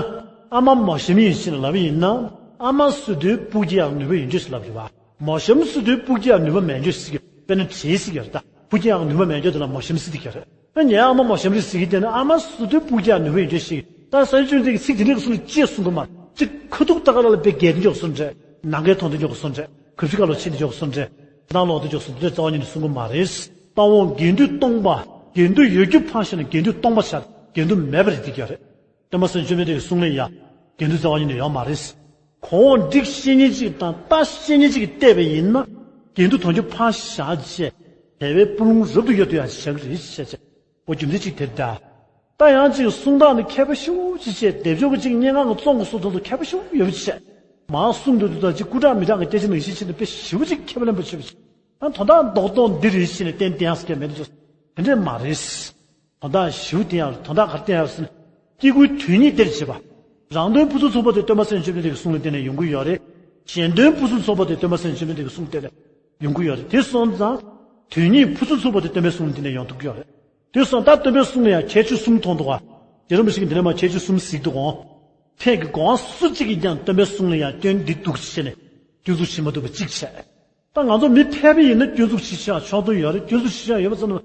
ཨ་མ་མོ་གཤམ་ཡིན་ཞེས་ལབ་པ་ཡིན་ན། ཨ་མ་སུ་དེའི་སྤུ་རྒྱག་ཡག་ནུས་པ་ཡོད་འགྲོ་ཞེས་ལབ་རེད་བ། མོ་གཤམ་སུ་དེའི་སྤུ་རྒྱག་ཡག་ནུས་པ་མེད་འགྲོ་ཟེར་གྱི་དཔེར་ན་བྲིས་ཟེར་གྱི་རེད་ད། སྤུ་རྒྱག་ཡག་ནུས་པ་མེད་འགྲོ་དེ་ལ་མོ་གཤམ་ཟེར་གྱི་རེད། ཨ་ངའི་ཨ་མ་མོ་གཤམ་རེད་ཟེར་གྱི་དེ་ནི་ཨ་མ་སུ་དེའི་སྤུ་རྒྱག་ཡག་ནུས་པ་ཡོད་འགྲོ་ཞེས། ད་སངས་རྒྱས་བཅོམ་ལྡན་འདས་ཀྱིས་ཚིག་དེ་འདྲའི་གསུང་ལ་ཅི་གསུང་གི་མ་རེད། ཅིག་ཁ་ཐུག་ད་ག་ལ་ལ་དཔེ་འགལ་འགྱོག་གསུང་འདྲ། ནང་འགལ་མཐོང་དུ་འགྱོག་གསུང་འདྲ། གུས་ཕྱི་ཁ་ལོ་ཕྱིན་དུ་འགྱོག་གསུང་འདྲ། ད་ལོག་ཏུ་འགྱོག་གསུང་འདྲ། རྩ་བ་ཉིད་ནས་གསུང་གི་མ་རེད། རྟ་དབང་དགེ་འདུན་སྟོང་པ། དགེ་འདུན་ཡོད་རྒྱུ་ཕར་བཞག་ན་དགེ་འདུན་སྟོང་པ་ཆགས། དགེ་འདུན་མེད་པ་རེད་དེ་ག་རེད། སྟོན་པ་སངས་རྒྱས་བཅོམ་ལྡན་འདས་ཀྱི་གསུང་ལ་ཡ། དགེ་འདུན་རྩ་བ་ཉིད་ནས་ཡོད་མ་རེད། གོ་འོག་འགྲིག་ཤེས་མཁན་ཅིག་དང་ལྟ་ཤེས་མཁན་ཅིག་གིས་བལྟས་པ་ཡིན་ན། དགེ་འདུན་དོན་གྱི་ཕར་བཞག་བྱས། དལ་བའི་སྤུ་ལོང་རབ་ཏུ་གཡོ་ཐུབ་ཡག་ཞིག་ཆགས་ཀྱི་རེད་ཅེས་བྱས། འོ་རྒྱུ་མཚན་གཅིག་དེ་རེད་ད། ད་ཡང་གཅིག་གསུང་སྟངས་ནི་མཁས་པ་ཞེ་པོ་ཅིག་བྱས། སྡེབ་སྦྱོར་གྱི་གཅིག་སྙན་ངག་གི་རྩོམ་གྱི་སོ་ཐོག་ཏུ་མཁས་པ་ཞེ་པོ་ཡོད་པ་བྱས། མར་གསུང་འདོད་དུས་ད་ཅིག་སྐུ་དྲག་མི་དྲག་གི་སྐད་ཆ་ནང་བཞིན་བྱས་ནས་དཔེ་ཞེ་པོ་ཅིག་མཁས་པ་ལེན་པ་བྱས་པ་བྱས། ད་དོན་དག་རྡོག་རྡོག་འདི་རེད་ཟེར་ནས་གཏན་གཏན་ཟེར་མཁན་མེད་དུ། དེ་འདྲས་མ་རེད། དོན་དག་ཞེ་པོ་དེ་ཡང་དོན་དག་ག་རེ་བསྟན་ཡག་ཟེར་ན། སྐྱེ་དགུའི་དོན་གཉིས་དེར་བྱེད་པ། རང་དོན་ཕུན་སུམ་ཚོགས་པ་དེ་སྟོན་པ་སངས་རྒྱས་བཅོམ་ལྡན་འདས་ཀྱི་གསུང་ལ་བརྟེན་ནས་ཡོང་གི་ཡོད་རེད། གཞན་དོན་ཕུན་སུམ་ཚོགས་པ་དེ་སྟོན་པ་སངས་རྒྱས་བཅོམ་ལྡན་འདས་ཀྱི་གསུང་ལ་བརྟེན་ནས་ཡོང་གི་ཡོད་རེད། དེ་སོང་ཙང་། དོན་གཉིས་ཕུན་སུམ་ཚོགས་པ་དེ་སྟོན་པའི་གསུང་ལ་བརྟེན་ནས་ཡོང་ཐུབ་ཀྱི་ཡོད་རེད། དེ་སོང་ད་སྟོན་པའི་གསུང་ལ་ཡང་ཁྱད་ཆོས་གསུམ་མཐོང་འདུག་ག་རྗེ་རིན་པོ་ཆེ་གིས་འདི་ནས་མར་ཁྱད་ཆོས་གསུམ་གཟིགས་འདུག་ག་ཕན་གྱི་གོང་སུ་གཅིག་གིས་ཀྱང་སྟོན་པའི་གསུང་ལ་ཡང་སྐྱོན་འདི་འདུག་ཅེས་ནས་སྐྱོན་འཛུགས་བྱེད་མ་ཐུབ་པ་གཅིག་བྱས། ད་ང་ཚོ་མི་ཕལ་པ་ཡིན་ན་སྐྱོན་འཛུགས་བྱེད་བྱ་ཕྱོགས་མཐུན་ཡོད་རེད། སྐྱོན་འཛུགས་བྱེད་བྱ་ཡོད་པ་ཙམ་ལ་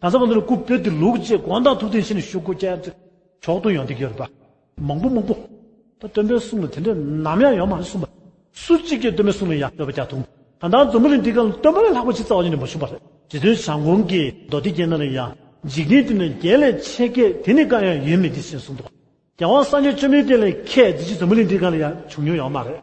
གང་ཟག་ཁོ་ཚོ་ལ་སྐུ་བོད་དེ་ལུགས་བཅས་དགོངས་དག་ཐུགས་བརྟན་བྱས་ནས་ཞུ་དགོས་ཀྱང་ཕྱོགས་མཐུན་ཡོང་བསྡད་ཀྱི་ཡོད་རེད་པ། མང་པོ་མང་པོ། ད་སྟོན་པའི་གསུང་ལ་དེ་འདྲ་ནམ་ཡང་ཡོད་མ་རེད་གསུངས་པ། སུ་གཅིག་གིས་སྟོན་པའི་གསུང་ལ་ཡང་བསྟོད་པ་རྒྱག་ཐུབ། ད་ལྟ་འཛམ་བུ་གླིང་འདི་སྒང་ལ་སྟོན་པ་ལས་ལྷག་པ་ཅིག་རྩ་བ་ཉིད་ནས་མ་བྱུང་བ་རེད། རྗེ་བཙུན་བྱམས་མགོན་གྱིས་མདོ་སྡེ་རྒྱན་ནང་ལ་ཡང་། འཇིག་རྟེན་འདི་ན་བརྒྱད་ལས་ཆེ་བརྒྱད་དེ་ནི་གང་ཡང་ཡོད་མིན་ཏེ་ཞེས་གསུངས་འདུག་རྒྱལ་བ་སངས་རྒྱས་བཅོམ་ལྡན་འདས་ལས་ཁྱད་འདི་ཅིག་འཛམ་བུ་གླིང་འདི་སྒང་ལ་ཡང་བྱུང་མྱོང་ཡོད་མ་རེད།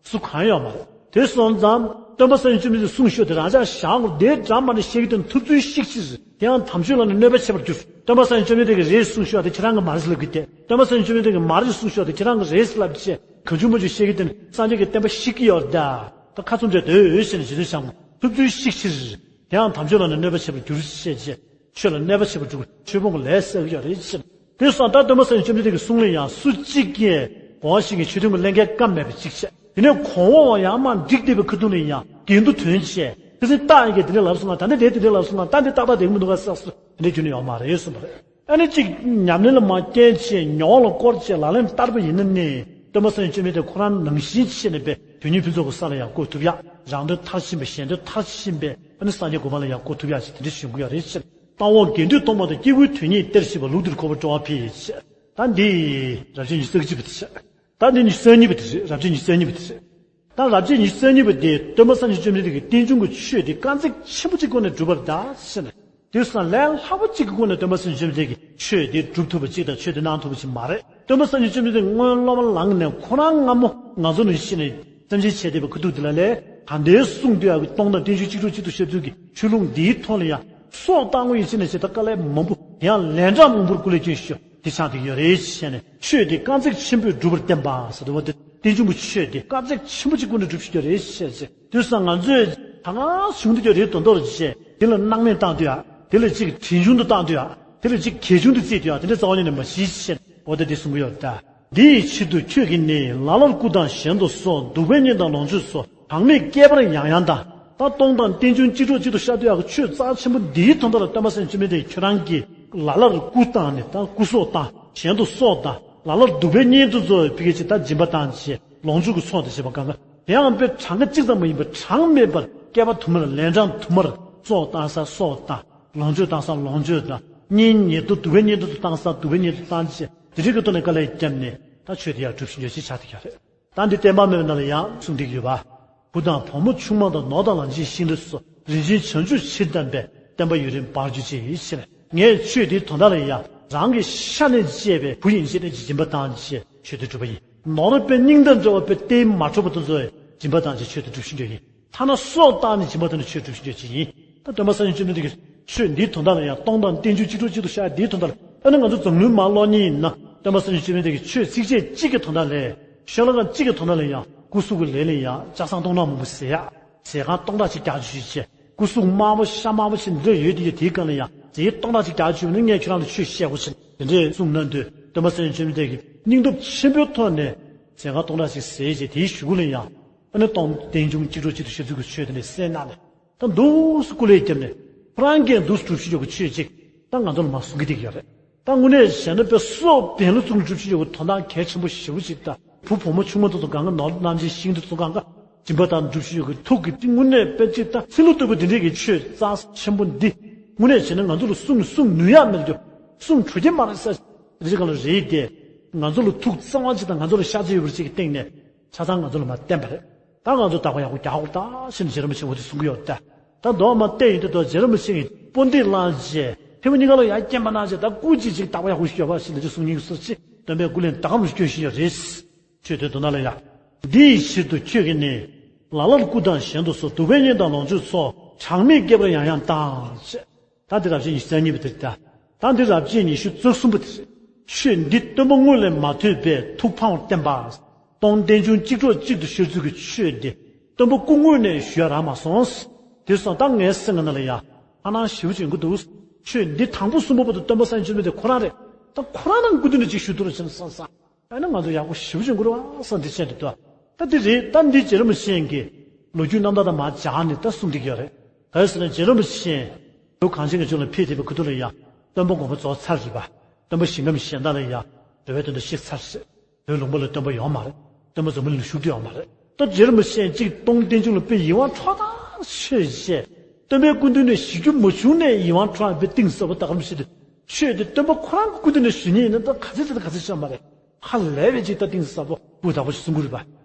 སུ་གང་ཡོད་མ་རེད། དེ་སོང་ཙང་སྟོན་པ་སངས་རྒྱས་བཅོམ་ལྡན་འདས་གསུང་ཤོག་དེ་རང་ཅག་བཞག་དགོས་དེ་འདྲ་མ་ནི་བཤད་ཀྱི་དོན་ཐུབ་ཚུལ་ཤིག་ཕྱིར། དེའང་དམ་ཆོས་ལ་ནི་གནོད་པ་བྱེད་པར་འགྱུར། སྟོན་པ་སངས་རྒྱས་བཅོམ་ལྡན་འདས་ཀྱིས་རེད་གསུང་ཤོག་དེ་ཁྱེད་རང་གིས་མ་རེད་ཟེར་ལབ་ཀྱི་དེ། སྟོན་པ་སངས་རྒྱས་བཅོམ་ལྡན་འདས་ཀྱིས་མ་རེད་གསུང་ཤོག་དེ་ཁྱེད་རང་གིས་རེད་ཟེར་ལབ་བྱས་གང་བྱུང་མང་བྱུང་བཤད་ཀྱི་དོན་སངས་རྒྱས་ཀྱི་བསྟན་པ་བཤིག་གི་ཡོད་ད། ད་ཁ་ཚུམ་བྱས་སྡོད་ཡོད་ཟེར་ནས་རྗེ་བཙུན་བྱམས་མགོན་ཐུབ་ཚུལ་ཤིག་ཕྱིར། དེའང་དམ་ཆོས་ལ་ནི་གནོད་པ་བྱེད་པར་འགྱུར་ཞེས་བྱས། ཆོས་ལ་གནོད་པ་བྱེད་པར་འགྱུར། ཆོས་སྤོང་གི་ལས་བསགས་ཀྱི་ཡོད་རེད་ཅེས། དེ་སོང་ད་སྟོན་པ་སངས་རྒྱས་བཅོམ་ལྡན་འདས་ཀྱི་གསུང་ལ་ཡང་སུ་གཅིག་གིས་གོང་བཞིན་གྱི་ཆོས་མཐུན་གྱི་ཀླན་ཀའི་བཀའ་མེད་པ་གཅིག་བྱས། དེ་ནས་གོང་འོག་ཡང་མ་འགྲིག་བསྡད་པའི་ཁ་ཐུག་ལ་ཡང་འགལ་འདུ་དོན་བྱས། དེ་ཚེ་རྟགས་ཡིན་གྱི་དེ་འདྲ་ལབ་སོང་ང་ད་འདི་དེ་དེ་འདྲ་ལབ་སོང་ང་ད་འདི་ཏག་ཏག་བསྡད་ཀྱི་མི་འདུག་ག་བསམ་སོང་དེ་འདྲ་རྒྱུན་ནས་ཡོད་མ་རེད་གསུངས་པ་རེད། ཨ་ནི་གཅིག་ཉམས་ལེན་ལ་མ་བསྟེན་བྱས་ཉོག་ལ་བསྐོར་བྱས་ལག་ལེན་བསྟར་བ་ཡིན་ན་ནི་སྟོན་པ་སངས་རྒྱས་བཅོམ་ལྡན་འདས་ཁོ་རང་ནང་བཞིན་བྱས་ནས་པའི་དོན་གཉིས་ཕུན་ཚོགས་ཀྱི་ས་ལ་ཡང་བཀོད་ཐུབ་ཡ། རང་དོན་མཐར་ཕྱིན་པའི་གཞན་དོན་མཐར་ཕྱིན་པའི་ཨ་ནི་སངས་རྒྱས་གོ་འཕང་ལ་ཡང་བཀོད་ཐུབ་ཡ་ཞིག་དེ་འདྲ་བྱུང་གི་ཡོད་རེད་ཅེས། རྟགས་འོག་དགེ་འདུན་སྟོང་པ་དང་སྐྱེས་བུའི་དོན་གཉིས་གཏེར་ཞེས་པ་ལུགས་འདིར་གོ་བར་སྤྲོ་བ་འཕེལ་ཡི་ཕྱིར། ད་འདི་རབ་བྱེད་ཉི་ཤུ་རྩ་གཅིག་པ་དེ་ཕྱིར། ད་འདི་ཉི་ཤུ་རྩ་གཉིས་པ་དེ་རེད། རབ་བྱེད་ཉི་ཤུ་རྩ་གཉིས་པ་དེ་རེད། ད་རབ་བྱེད་ཉི་ཤུ་རྩ་གཉིས་པ་དེ་སྟོན་པ་སངས་རྒྱས་བཅོམ་ལྡན་འདས་ཀྱི་རྟེན་འབྱུང་གི་ཆོས་དེ་དཀའ་ཚེགས་ཆེན་པོ་གཅིག་སྒོ་ནས་འགྲུབ་པར་གདའ་ཟེར་ནས། དེ་སོང་ལས་ལྷག་པ་གཅིག་གི་སྒོ་ནས་སྟོན་པ་སངས་རྒྱས་བཅོམ་ལྡན་འདས་ཀྱིས་ཆོས་དེ་སྒྲུབ་ཐུབ་པ་གཅིག་དང་ཆོས་དེ་གནང་ཐུབ་པ་གཅིག་མ་རེད། སྟོན་པ་སངས་རྒྱས་བཅོམ་ལྡན་འདས་སྔོན་སློབ་མ་ལངས་ནས་ཁོ་རང་སྔ་མོ་ང་ཚོ་ནང་བཞིན་ནས་སེམས་ཅན་བྱས་བསྡད་པའི་ཁ་ཐུག་དེ་ལ་ལས་གང་དེའི་གསུང་དུ་ཡང་སྟོང་དང་རྟེན་འབྱུང་གཅིག་གྲོགས་གཅིག་ཏུ་ཤར་ཚུལ་གྱི་ཆོས་ལུང་འདིའི་ཐོག་ལ་ཡང་སྲོག་བཏང་དགོས་ཡིན་ཟེར་ནས་བྱས་ད་དཀའ་ལས་མང་པོ་ཡང་ལན་གྲངས་མང་པོར་སྐུ་ལས་བསྐྱོན་ཞུ་དེ་ཆགས་བསྡད་ཡོད་རེད་ཞེས་ནས་ཆོས་དེ་དཀའ་ཚེགས་ཆེན་པོས་འགྲུབ་པར་བསྟན་པ་ཟེར་དུས་བ་དེ་རྟེན་འབྱུང་གི་ཆོས་དེ་དཀའ་ཚེགས་ཆེན་པོ་གཅིག་སྒོ་ནས་འགྲུབ་ཤེས་ཀྱི་རེད་ཞེས་ཟེར། དེ་སང་ང་ཚོས་ད་གང་བྱུང་དུ་ཀྱང་རེད་དོན་དོར་བྱས་དེ་ལ་སྣང་མེད་བཏང་དུས་ཡ། དེ་ལ་གཅིག་དྲིན་ཆུང་དུ་བཏང་དུས་ཡ། དེ་ལ་གཅིག་གལ་ཆུང་དུ་བརྩིས་དུས་ཡ། དེ་འདྲ་རྩ་བ་ཉིད་ནས་མ་གཞི་ཞེས་འོ་ད་དེ་གསུང་གི་ཡོད་ད། འདི་ཡི་ཕྱིར་དུ་ཁྱོད་ཀྱིས་ནི་ལ་ལར་སྐུ་དང་གཞན་དུ་གསོལ། གདུག་པའི་གཉེན་དང་ལོངས་སྤྱོད་སོགས་གྲངས་མེད་བསྐལ་པར་ཡང་ཡང་བཏང་། ད་སྟོང་དང་རྟེན་འབྱུང་གཅིག་གྲོགས་གཅིག་ཏུ་ཤར་དུས་ཡ་གི་ཆོས་རྩ་ཆེན་པོ་འདིའི་དོན་དག་ལ་སྟོན་པ་སངས་རྒྱས་བཅོམ་ལྡན་འདས་ཁྱོད་རང་གིས་ལ་ལར་སྐུ་བཏང་ནས་ད་སྐུ་སྲོག་བཏང་གཞན་དུ་སྲོག་བཏང་། ལ་ལར་གདུག་པའི་གཉེན་དུ་གསོལ་བའི་ཕི་གེ་ཅིག་ད་སྦྱིན་པ་བཏང་བྱས་ལོངས་སྤྱོད་ཀྱི་ཚོགས་དང་བཅས་པ་གང་ག་དེའང་དཔེ་གྲངས་ཀ་གཅིག་ཙམ་མ་ཡིན་པར་གྲངས་མེད་པར་བསྐལ་པ་དུ་མར་ལན་གྲངས་དུ་མར་སྲོག་བཏང་ས་སྲོག་བཏང་། ལོངས་སྤྱོད་བཏང་ས་ལོངས་སྤྱོད་བཏང་། གཉེན་ཉེ་དུ་གདུག་པའི་གཉེན་དུ་བཏང་ས་གདུག་པའི་གཉེན་དུ་བཏང་བྱས་དེ་རིགས་ཀྱི་ཐོག་ནས་དཀའ་ལས་བརྒྱབ་ནས་ད་ཆོས་དེ་ཡང་སྒྲུབ་བཞིན་ཡོད་ཅེས་བྱ་དེ་ཀྱང་རེད། ད་འདི་བསྟན་པ་མེད་པ་ན་ལ་ཡང་གསུང་འདི་ཡོད་པ། བུ་དང་བུ་མོ་ཆུང་མ་དང་ནོར་དང་ལག་ཆེན་ཤིང་འབྲས་སོགས་རིན་ཆེན་བྱང་ཆུབ་ཕྱིར་བསྡམས་པའི་བསྟན་པ་ཡུན་རིང་འབར་གྱུར་ཅིག་ཞེས་ངས་ཆོས་འདིའི་དོན་དག་ལ་ཡང་རང་གི་ཤ་ནས་བཅད་པའི་བུ་ཡིན་ཞེས་ནས་སྦྱིན་པ་བཏང་ཞེས་ཆོས་དེ་སྒྲུབ་པ་ཡིན། ནོར་དཔེ་སྙིང་དང་འདྲ་བ་དཔེ་གཏེར་མ་འཕྲོག་པ་དེ་ཚོ་སྦྱིན་པ་བཏང་ཞེས་ཆོས་དེ་སྒྲུབ་བཞིན་ཡོད་ཡིན། ཐ་ན་སྲོག་བཏང་ནས་སྦྱིན་པ་བཏང་ནས་ཆོས་སྒྲུབ་བཞིན་ཡོད་ཅིག་ཡིན། ད་སྟོན་པ་སངས་རྒྱས་བཅོམ་ལྡན་འདས་ཀྱི་ཆོས་འདིའི་དོན་དག་ལ་ཡང་སྟོང་དང་རྟེན་འབྱུང་གཅིག་གྲོགས་གཅིག་ཏུ་ཤར་འདིའི་དོན་དག་ལ་ཨ་ནི་ང་ཚོ་འཛམ་གླིང་མར་ཀློག་མཁན་ཡིན་ན་སྟོན་པ་སངས་རྒྱས་བཅོམ་ལྡན་འདས་ཀྱི་ཆོས་ཚིགས་བཅད་གཅིག་གི་དོན་དག་ལས་ཤོ་ལོ་ཀ་གཅིག་གི་དོན་དག་ལ་ཡང་སྐུ་གཟུགས་ཀྱི་ལས་ལ་ཡང་ལྕགས་ཟངས་སྟོང་ཕྲག་མང་པོ་ཟས་ཡག་ཟས་ཁང་སྟོང་ཕྲག་གཅིག་རྒྱག་བཅུག་བྱས་སྐུ་གཟུགས་དམར་པོ་ཤ་དམར་པོ་ཞིག་འདྲ་ཡོད་དེ་ཡོད་དེའི་སྒང་ལ་ཡང་ཟས་སྟོང་ཕྲག་གཅིག་རྒྱག་བཅུག་ནས་ངས་ཁྱོད་རང་ལ་ཆོས་བཤད་དགོས་ཟེར་དེ་འདྲས་གསུངས་གནང་དུས་སྟོན་པ་སངས་རྒྱས་བཅོམ་ལྡན་འདས་ཀྱིས་སྙིང་སྟོབས་ཆེན་པོའི་ཐོག་ནས་ཟས་ཁང་སྟོང་ཕྲག་གཅིག་ཟས་བྱས་དེའི་གཞུག་གུ་ལ་ཡང་ཨ་ནི་སྟོང་རྟེན་འབྱུང་གཅིག་གྲོགས་གཅིག་ཏུ་ཤར་ཚུལ་གྱི་ཆོས་དེ་འདྲས་གསན་གནང་ནས། ད་འདུག་སེ་སྐུ་ལས་བརྒྱབ་ནས་ཁོ་རང་གིས་འདུག་སེ་སྒྲུབ་བཞིན་ཡོད་པའི་ཆོས་ཅིག་ད་ང་ཚོ་ལ་མར་གསུང་གི་བསྡད་ཀྱི་ཡོད་རེད། ད་དངོས་གནས་བྱས་ན་དཔེ་སྲོག་འབེན་ལ་བཙུགས་ནས་སྒྲུབ་བཞིན་ཡོད་པའི་དོན་དག་གལ་ཆེན་པོ་ཞེ་པོ་ཅིག་ད་བུ་བུ་མོ་ཆུང་མ་དེ་ཚོ་གང་ག་ནོར་ལག་ཆེན་ཤིང་དེ་ཚོ་གང་ག་སྦྱིན་པ་དང་སྒྲུབ་བཞིན་ཡོད་ཀྱི་ཐུགས་ཀྱི་དངོས་གནས་དཔེ་ཅིག་ད་ཚིག་ལ་བཏུབ་པ་འདི་འདྲས་ཀྱི་ཆོས་རྩ་ཆེན་པོ་འདི་དངོས་གནས་བྱས་ན་ང་ཚོ་ལ་གསུང་གསུང་ནུས་ཡག་མེད་འགྱོ་གསུང་འགྲོ་གི་མ་རེད་ས་རེ་ཅིག་ག་ལ་རེད་དེ་ང་ཚོ་ལ་ཐུགས་གཙང་བ་ཅིག་དང་ང་ཚོ་ལ་ཤ་ཚ་ཡོད་པ་ཅིག་གི་སྟེང་ནས། ཆ་ཚང་ང་ཚོ་ལ་མར་བསྟན་པ་རེད། ད་ང་ཚོ་བདག་པོ་ཡག་པོ་རྒྱག་དགོས་ད་ཞེས་ནས་རྗེ་རིན་པོ་ཆེས་འོ་དེ་གསུང་གི་ཡོད་ད། ད་མདོ་མ་བལྟས་ཡོང་དུས་ད་རྗེ་རིན་པོ་ཆེ་གིས་དཔུང་འདེགས་བསླངས་རྗེས་ཐལ་མོ་སྙིང་ག་ལ་ཡར་བསྐྱེད་པ་གནང་རྗེས་ད་སྐུ་མཁྱེན་ཅིག་བདག་པོ་ཡག་པོ་ཞིག་ཡོད་པ་ཞེས་ནས་ཅིག་གསུང་སྙིང་གི་སོ་ཅིག་སྟོན་པས་སྐུ་ལས་ད་གམ་ཞིག་སྐྱོན་བཞིན་ཡོད་རེད། ཆོས་དེ་དོན་དག་ལ་ཡ། འདི་ཡི་ཕྱིར་དུ་ཁྱོད་ཀྱིས་ནི། ལ་ལར་སྐུ་དང་གཞན་དུ་གསོལ། གདུག་པའི་གཉེན་དང་ལོངས་སྤྱོད་སོགས། གྲངས་མེད་བསྐལ་པར་ཡང་ཡང་བཏང་། ཞེས། ད་འདི་རབ་བྱེད་ཉི་ཤུ་རྩ་གཉིས་པ་དེ་རེད་ད། ད་འདི་རབ་བྱེད་ཉི་ཤུ་རྩ་གསུམ་པ་དེ་རེད། ཆོས་འདི་སྟོན་པ་དངོས་ལས་མ་ཐོས་པས་ཐུགས་ཕངས་པར་བསྟན་པ། སྟོང་རྟེན་འབྱུང་གཅིག་གྲོགས་གཅིག་ཏུ་ཤར་ཚུལ་གྱི་ཆོས་འདི་སྟོན་པ་སྐུ་དངོས་ནས་ཞུ་ཡ་རག་མ་སོང་། དེ་སོང་ད་ངའི་སེམས་ཀྱི་ནང་ལ་ཡ་ཧ་ལམ་ཞེ་པོ་ཅིག་ཡོང་གི་འདུག་ཆོས་འདི་དང་པོ་གསུངས་པ་བར་དུ་སྟོན་པ་སངས་རྒྱས་བཅོམ་ལྡན་འདས་ཁོ་རང་རེད། ད་ཁོ་རང་ནང་སྐུ་མདུན་དུ་ཅིག་ཞུ་ཐུབ་རོགས་བྱས་ན་བསམ་བསམ། ཨ་ནི་ང་ཚོ་ཡག་པོ་ཞེ་པོ་ཅིག་ཡོང་གི་རེད་བ་བསམ་འདི་བཤད་འདུག་ད། ད་འདི་རེད་ད་འདི་རྗེ་རིན་པོ་ཆེ་གིས་ལོ་རྒྱུས་རྣམ་ཐར་དང་མར་སྦྱར་ནས་ད་གསུང་འདི་གི་ཡོད་རེད། ག་རེ་ཟེར་ན་རྗེ་རིན་པོ་ཆེ་ལོ་གངས་ཅན་གྱི་ལྗོངས་ལ་ཕེབས་བསྡད་པའི་ཁ་ཐུག་ལ་ཡང་ སྟོན་པ་དགོངས་པ་རྫོགས་ཚར་རེད་པ། སྟོན་པ་ཞིང་ཁམས་གཞན་དག་ལ་ཡང་འགྲོ་བའི་དོན་དུ་གཤེགས་ཚར་རེད། བོད་ལུང་པ་ལ་སྟོན་པ་ཡོད་མ་རེད། སྟོན་པ་འཛམ་བུ་གླིང་ལ་བཞུགས་བསྡད་ཡོད་མ་རེད། ད་རྗེ་རིན་པོ་ཆེ་གཅིག་སྟོང་སྟེང་འབྱུང་ལ་དཔེ་ཡིད་དབང་འཕྲོག་ཐག་ཆོད་བྱས། སྟོན་པའི་སྐུ་མདུན་ནས་ཞུ་རྒྱུ་མ་བྱུང་ནས་ཡིད་དབང་འཕྲོག་པའི་གཏིང་ཟབ་པོ་ད་ག་རང་ཞིག་ཏུ། ཆོས་དེ་སྟོན་པ་ཁོ་རང་གི་སྐུ་མདུན་ནས་ཞུ་མཁན་ཡིན་ན་ད་ག་ཚོད་ཚོད་ད་ག་ཚོད་ཤོར་མ་རེད། ཧ་ལས་པའི་གཅིག་ད་གཏིང་ཟབ་པོ་སྤུས་དག་པོ་ཞིག་གསུང་གི་རེད་པ།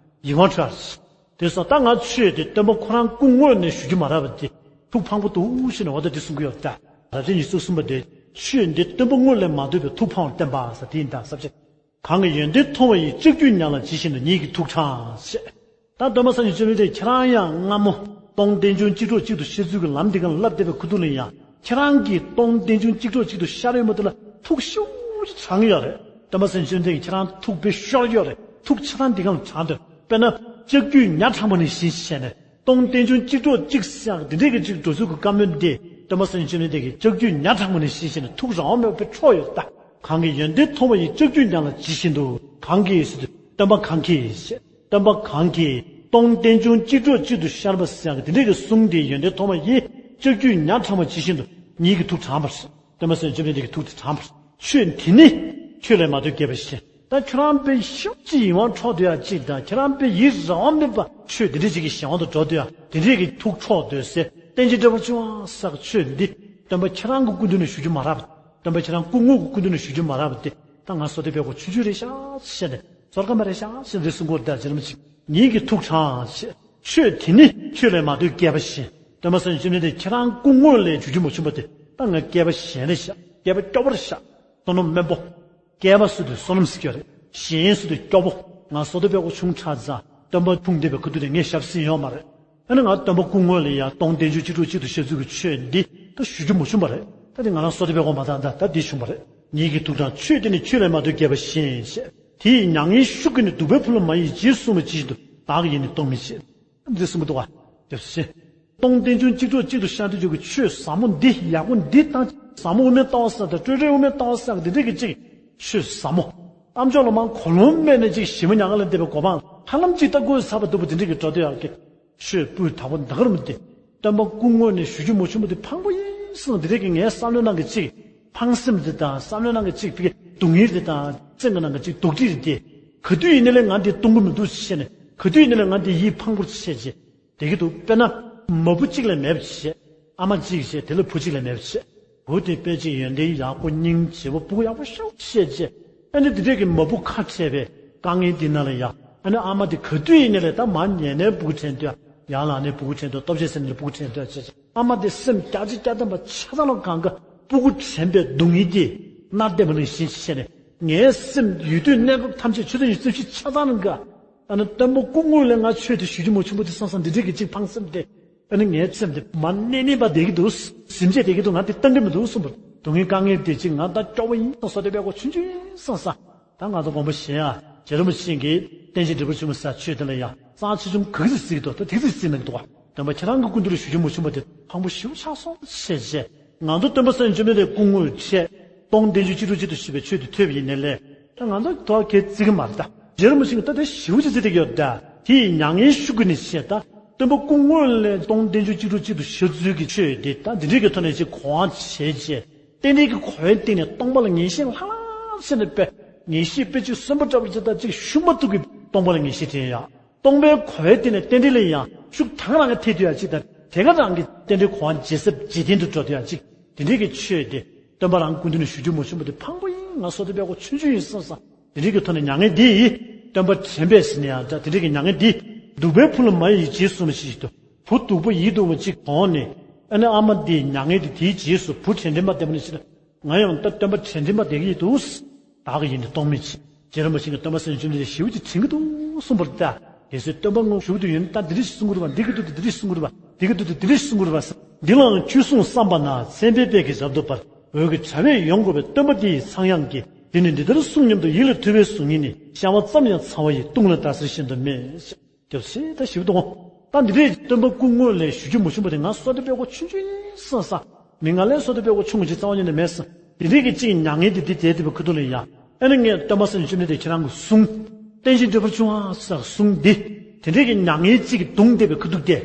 ཡིད་དབང་འཕྲོག་ཡ་རེད། དེ་སོང་ད་ང་ཆོས་དེ་སྟོན་པ་ཁོ་རང་སྐུ་དངོས་ནས་ཞུ་རྒྱུ་མ་རག་པ་དེ་ཐུགས་ཕངས་པོ་འདུག་ཞེས་ནས་འོ་ད་དེ་གསུང་གི་ཡོད་ད། ལབ་བྱེད་ཉི་ཤུ་རྩ་གསུམ་པ་དེ་ཆོས་འདི་སྟོན་པ་དངོས་ལས་མ་ཐོས་པའི་ཐུགས་ཕངས་པར་བསྟན་པ་ཟེར་དེ་ཡིན་ད་ཟབ་བྱེད། གང་གི་ཡོན་ཏན་མཐོང་བ་ཡི། ལྕགས་ཀྱུས་ཉག་ལ་ཇི་བཞིན་དུ། ཉིད་ཀྱི་ཐུགས་དྲངས་ཞེས། ད་སྟོན་པ་སངས་རྒྱས་བཅོམ་ལྡན་འདས་ཁྱེད་རང་ཡང་སྔ་མོ་སྟོང་སྟེང་འབྱུང་གཅིག་གྲོགས་གཅིག་ཏུ་ཤར་ཚུལ་གྱི་ལམ་འདི་གང་བསླབ་བསྡད་པའི་ཁུ་ཐུག་ལ་ཡང་ཁྱེད་རང་གིས་སྟོང་སྟེང་འབྱུང་གཅིག་གྲོགས་གཅིག་ཏུ་ཤར་ཡོད་མ་ཐུབ་ལ་ཐུགས་ཤུགས་དྲངས་ཡོད་རེད། སྟོན་པ་སངས་རྒྱས་བཅོམ་ལྡན་འདས་ཁྱེད་རང་ཐུགས་དཔེ་ཤོར་ཡོད་རེད། ཐུགས་ཆེ་ཐང་འདི་གང་དྲངས་འདོད། དཔེར་ན་ལྕགས་ཀྱུས་ཉག་དྲངས་པ་ནང་བཞིན་བྱས་ནས་སྟོང་སྟེང་འབྱུང་གཅིག་གྲོགས་གཅིག་ཟེར་ཡག་འདི་འདྲས་ཀྱི་གཅིག་འགྲོ་ཚུལ་གྱི་བཀའ་མོལ་འདི་སྟོན་པ་སངས་རྒྱས་བཅོམ་ལྡན་འདས་ཀྱིས་ལྕགས་ཀྱུས་ཉག་དྲངས་པ་ནང་བཞིན་བྱས་ནས་ཐུགས་རང་དབང་མེད་པར་འཕྲོག་ཡོད་ད། གང་གི་ཡོན་ཏན་མཐོང་བ་ཡི། ལྕགས་ཀྱུས་ཉག་ལ་ཇི་བཞིན་དུ། གང་གིས་ཟེར་དུས་སྟོན་པ་གང་གིས་ཞེས། སྟོན་པ་གང་གིས་སྟོང་སྟེང་འབྱུང་གཅིག་གྲོགས་གཅིག་ཏུ་ཤར་བ་ཟེར་ཡག་འདི་འདྲས་ཀྱི་གསུང་འདིའི་ཡོན་ཏན་མཐོང་བ་ཡི། ལྕགས་ཀྱུས་ཉག་དྲངས་པ་ཇི་བཞིན་དུ། ཉིད་ཀྱི་ཐུགས་དྲངས་པར། སྟོན་པ་སངས་རྒྱས་བཅོམ་ལྡན་འདས་ཀྱི་ཐུགས་དེ་དྲངས་པར། ཆོས་འདི་ནི་ཁྱོད་ལས་མ་ཐོས་གྱེས་པ་བཞིན། ད་ཁྱོད་རང་དཔེ་ཤུགས་ཀྱིས་ཡིད་དབང་འཕྲོག་སྡོད་ཡག་གཅིག་དང་ཁྱོད་རང་དཔེ་ཡིད་རང་དབང་མེད་པ་ཆོས་འདི་འདྲས་ཅིག་གི་གཞན་དབང་དུ་འགྲོ་སྡོད་ཡག་དེ་འདྲས་ཀྱི་ཐུགས་འཕྲོག་སྡོད་སའི་རྟེན་ཅིང་འབྲེལ་བར་འབྱུང་བ་ཟེར་ཡག་ཆོས་འདི་སྟོན་པ་ཁྱེད་རང་གི་སྐུ་མདུན་ནས་ཞུ་རྒྱུ་མ་རག་པ། སྟོན་པ་ཁྱེད་རང་སྐུ་དངོས་ཀྱི་སྐུ་མདུན་ནས་ཞུ་རྒྱུ་མ་རག་པ་དེ་ད་ང་བསོད་བདེ་དཔལ་སྒོ་ཆུང་ཆུང་རེད་ཤག་ཟེར་ནས་ཟོར་ཀ་མ་རེད་ཤག་ཟེར་ནས་གསུང་གི་ཡོད་ད། རྗེ་རིན་པོ་ཆེ་ཉིད་ཀྱི་ཐུགས་དྲངས་ཞེས། ཆོས་འདི་ནི་ཁྱོད་ལས་མ་ཐོས་གྱེས་པ་བཞིན། སྟོན་པ་སངས་རྒྱས་བཅོམ་ལྡན་འདས་ཁྱེད་རང་སྐུ་དངོས་ལས་ཞུ་རྒྱུ་མ་བྱུང་བ་དེ་ད་ང་གྱེས་པ་གཞན་རེད་ཤག། གྱེས་པ་སྐྱོ་པོ་རེད་ཤག། བསོད་ནམས་དམན་པོ། གྱེས་པ་ཟེར་དུས་བསོད་ནམས་ཟེར་གྱི་ཡོད་རེད། གཞན་ཟེར་དུས་སྐྱོ་པོ། ང་བསོད་བདེ་དཔལ་སྒོ་ཆུང་དྲགས་ཙང་སྟོན་པ་ཆུང་བསྡད་པའི་ཁུ་ཐུག་དེ་ངས་ཞབས་ཟིན་ཡོད་མ་རེད། ཨ་ནི་ང་སྟོན་པ་སྐུ་དངོས་ལ་ཡང་སྟོང་སྟེང་འབྱུང་གཅིག་གྲོགས་གཅིག་ཏུ་ཤར་ཚུལ་གྱི་ཆོས་འདི་ད་ཞུ་རྒྱུ་མ་བྱུང་བ་རེད། ད་དེ་ང་རང་བསོད་བདེ་དཔལ་སྒོ་མ་དང་ད་ད་འདི་བྱུང་བ་རེད། ཉིད་ཀྱི་ཐུགས་དྲངས་ཆོས་འདི་ནི་ཁྱོད་ལས་མ་ཐོས་གྱེས་པ་བཞིན་ཞེས། དེ་ཡི་མྱ་ངན་ཤུགས་ཀྱིས་ནི། གདུག་པའི་ཕུ་ལུ་མ་ཡིས་རྗེས་བཟུང་བ་ཇི་བཞིན་དུ། བདག་གི་ཡིད་ནི་གཏོང་མིན་ཞེས། འདི་གསུང་གི་འདུག་ག། སྟོང་སྟེང་འབྱུང་གཅིག་གྲོགས་གཅིག་ཏུ་ཤར་ཚུལ་གྱི་ཆོས་ཟབ་མོ་འདི་ཡག་པོ་འདི་དང་ཟབ་མོ་དབུ་མའི་ལྟ་བ་ཟེར་དང་སྤྲོས་བྲལ་དབུ་མའི་ལྟ་བ་ཟེར་འདི་འདྲས་ཀྱི་གཅིག་ཆོས་ཟབ་མོ། གཏམ་ཕྱོགས་ལ་མར་གོ་ལོང་སྨྲས་ནས་གཅིག་ཞི་མི་ཉག་ག་ལ་འདེབས་པའི་གོ་འཕང་ཧ་ལམ་གཅིག་ལྟ་དགོས་ཚར་བ་འདུག་པ་འདི་འདྲས་ཀྱི་འགྲོ་སྡོད་ཡག་གི་ཆོས་སྤུས་དག་པོ་འདི་ག་རུ་མི་འདི། སྟོན་པ་སྐུ་དངོས་ནས་ཞུ་རྒྱུ་མ་བྱུང་བ་འདི་ཕངས་པོ་ཡིན་གསུངས། འདི་འདྲས་ཀྱི་ངའི་བསམ་བློའི་ནང་གི་གཅིག་ཕངས་སེམས་འདི་དང་བསམ་བློའི་ནང་གི་གཅིག་དེ་གི་སྡུག་བསྔལ་འདི་དང་སེམས་ཀྱི་ནང་གི་གཅིག་སྡུག་སྒྲིག་རེད་དེ། ག་དུས་ཡིན་ནའི་ལས་ང་འདི་གཏོང་གི་མི་འདུག་ཟེར་ནས་ག་དུས་ཡིན་ནའི་ལས་ང་འདི་ཡིད་ཕངས་པོ་བྱས་རྗེས། དེ་གི་འདུག་དཔེར་ན། མ་བུ་གཅིག་ལས་མེད་པ་བྱས། ཨ་མ་གཅིག་བྱས་དེ་ལ་བུ་གཅིག་ལས་མེད་པ་བྱས། བུ་དེ་དཔེ་གཅིག་ཡོན་ཏན་ཡག་པོ་སྙིང་རྗེ་བོ་སྤུ་གུ་ཡག་པོ་ཤོག་བྱས་རྗེས། ཨ་ནི་དེ་འདྲས་ཀྱི་མ་བུ་ཁ་བྲལ་བའི་དཀའ་ངལ་འདི་ན་ལ་ཡ། ཨ་ནི་ཨ་མ་དེ་ག་དུས་ཡིན་ནའི་ལས་ད་མར་ཉལ་ནའི་སྤུ་གུ་དྲན་འདོད། ཡར་ལངས་ནའི་སྤུ་གུ་དྲན་འདོད། ལྟོ་ཆས་ཟ་ནའི་སྤུ་གུ་དྲན་འདོད་བྱས་རྗེས། ཨ་མ་དེ་སེམས་རྒྱ་ཆེ་རྒྱ་ཐམ་པ་ཆ་ཚང་ལ་གང་ག་སྤུ་གུ་དྲན་པའི་སྡུག་བསྔལ་དེ་མནར་བསྡད་པ་ནང་བཞིན་བྱས་ནས་ངའི་སེམས་ཡུལ་དུས་གནས་སྐབས་ཐམས་ཅད་ཆུ་ཚོད་ཉི་ཤུ་རྩ་བཞི་ཆ་ཚང་ལ་གང་ག་ཨ་ནི་སྟོན་པ་སྐུ་དངོས་ལས་ང་ཆོས་དེ་ཞུ་རྒྱུ་མ་བྱུང་བ་དེ་བསམ་བསམ་འདི་འདྲས་ཀྱི་གཅིག་ཕངས་སེམས་དེ། ཨ་ནི་ངའི་སེམས་དེ་མར་མནན་མནན་པ་བསྡད་ཀྱི་འདུག་སིམ་བྱས་བསྡད་ཀྱི་འདུག་ང་དེ་བཏང་གི་མི་འདུག་གསུངས་པ། སྡུག་བསྔལ་དཀའ་ངལ་དེ་གཅིག་ང་ད་སྐྱོ་བོ་ཡིན་བསམ་བསོད་བདེ་དཔལ་སྒོ་ཆུང་ཆུང་ཡིན་བསམ་བསམ། ད་ང་ཚོ་དགོངས་པ་བཞེས་ཡ། རྗེ་རིན་པོ་ཆེ་གིས་རྟེན་ཅིང་འབྲེལ་བར་འབྱུང་བ་ཟེར་ཆོས་དེ་ལ་ཡ་རྩ་ཆེ་ཆུང་ག་གི་ཟིག་གཟིགས་འདུག་ད་དེ་གི་ཟིག་གཟིགས་གནང་གི་འདུག་བ། སྟོན་པ་ཁྱེད་རང་གི་སྐུ་མདུན་ལ་ཞུ་རྒྱུ་མ་བྱུང་བ་དེ་ཕངས་པོ་ཞེ་པོ་ཆགས་སོང་ཞེས་བཤད། ང་ཚོ་སྟོན་པ་སངས་རྒྱས་བཅོམ་ལྡན་འདས་སྐུ་དངོས་ཆེད་སྟོང་སྟེང་འབྱུང་གཅིག་གྲོགས་གཅིག་ཏུ་ཤར་བའི་ཆོས་དེ་ཐོས་པ་ཡིན་ནའི་ལས། ད་ང་ཚོ་དོ་གལ་བརྩི་གི་མ་རེད་ད། རྗེ་རིན་པོ་ཆེ་གིས་ད་དེ་ཞེ་པོ་ཅིག་བརྩི་བསྡད་ཀྱི་ཡོད་ད། དེ་ཡི་མྱ་ངན་ཤུགས་ཀྱིས་ནི་ཞེས་ད། སྟོན་པ་སྐུ་དངོས་ལས་སྟོང་སྟེང་འབྱུང་གཅིག་གྲོགས་གཅིག་ཏུ་ཤར་ཚུལ་གྱི་ཆོས་དེ་ད་འདི་འདྲས་ཀྱི་ཐོག་ནས་ཅིག་གོ་འཕང་བྱས་རྗེས། རྟེན་འབྲེལ་གྱི་གོ་བའི་སྟེང་ནས་སྟོང་པ་ལ་ངེས་ཤེས་ལྷང་ལྷང་བྱས་ནས་པས། ངེས་ཤེས་དཔེ་ཅིག་གསོན་པོ་འདྲ་བོ་ཅིག་ད་ཅིག་ཤུགས་མ་ཐུག་གི་སྟོང་པ་ལ་ངེས་ཤེས་དྲན་ཡ། སྟོང་པའི་གོ་བའི་སྟེང་ནས་རྟེན་འབྲེལ་ལ་ཡང་ཤུགས་དང་རང་གི་ཐེ་དུ་ཡ་ཅིག་དང་དེ་ག་རང་གི་རྟེན་འབྲེལ་གོ་འཕང་ཇེ་ཟབ་ཇེ་བརྟན་དུ་འགྲོ་དུ་ཡ་ཅིག་དེ་འདྲའི་གི་ཆོས་དེ་སྟོན་པ་རང་སྐུ་མདུན་ནས་ཞུ་རྒྱུ་མ་བྱུང་བ་དེ་ཕངས་པོ་ཡིན། ང་བསོད་བདེ་དཔལ་སྒོ་ཆུང་ཆུང་ཡིན་བསམ་བསམ། དེ་འདྲའི་གི་ཐོག་ནས་མྱ་ངན་འདི་ཡིས་སྟོན་པ་དྲན་པས་ཟེར་ནས་ཡང་འདྲ་དེ་འདྲའི་གི་མྱ་ངན་འདི་གདུག་པའི་ཕུ་ལུ་མ་ཡིས་རྗེས་བཟུང་བ་ཞིག་ཏུ་བུ་སྡུག་པོ་ཡིད་སྡུག་པོ་གཅིག་གོན་ནས་ཨ་ནི་ཨ་མ་འདིས་མྱ་ངན་འདི་དེའི་རྗེས་སུ་བུ་དྲན་དྲན་པ་བསྟན་པ་ནི་ཞེ་ན། ང་ཡང་ད་སྟོན་པ་དྲན་དྲན་པ་བསྡད་ཀྱི་འདུག་བདག་གི་ཡིད་ནི་གཏོང་མིན་ཞེས། རྗེ་རིན་པོ་ཆེ་གིས་སྟོན་པ་སངས་རྒྱས་བཅོམ་ལྡན་འདས་ཞེ་པོ་ཅིག་དྲན་གྱི་འདུག་གསུངས་པ་རེད་ད། གལ་སྲིད་སྟོན་པ་དངོས་ཞུགས་དུ་ཡོད་ན་ད་འདི་འདྲ་ཞིག་གསུང་གི་རེད་པ། འདི་གི་དུས་དུ་འདི་འདྲ་ཞིག་གསུང་གི་རེད་པ། འདི་གི་དུས་དུ་འདི་འདྲ་ཞིག་གསུང་གི་རེད་པ། འདི་ལའང་ཁྱོད་གསུངས་བསམ་པ་ན་མཚན་དཔེའི་དཔལ་གྱིས་རབ་ཏུ་འབར། འོད་ཀྱི་དྲ་བས་ཡོངས་བསྐོར་བའི་སྟོན་པ་འདི་ཡི་ཚངས་དབྱངས་ཀྱིས། འདི་ནི་འདི་ལྟར་གསུངས་སྙམ་དུ་ཡིད་ལ་ཐོས་པའི་གཟུགས་བརྙན་ནི། ཤ་བ་ཙམ་ཡང་ཚ་བ་ཡི། བཏུང་ལ་ཟླ་ཟེར་བཞིན་དུ་མེད། སྐྱབས་སེ་ད་ཞིབ་ཏུ་འོང་། ད་འདི་འདྲའི་སྟོན་པ་སྐུ་དངོས་ལས་ཞུ་རྒྱུ་མ་བྱུང་བ་དེ་ང་བསོད་བདེ་དཔལ་སྒོ་ཆུང་ཆུང་ཡིན་བསམ་བསམ། མི་ང་ལས་བསོད་བདེ་དཔལ་སྒོ་ཆུང་ངུ་ཅིག་རྩ་བ་ཉིད་ནས་མེད་བསམ། འདི་འདྲའི་གི་གཅིག་མྱ་ངན་འདི་འདི་དེ་དེ་བའི་ཁུ་ཐུག་ལ་ཡ། ཨ་ནི་ངས་སྟོན་པ་སངས་རྒྱས་བཅོམ་ལྡན་འདས་ཁྱེད་རང་གི་གསུང་། རྟེན་ཅིང་འབྲེལ་བར་འབྱུང་བ་ཟེར་གསུང་འདི། དེ་འདྲའི་གི་མྱ་ངན་གཅིག་གིས་གདུང་བསྡད་པའི་ཁུ་ཐུག་དེ།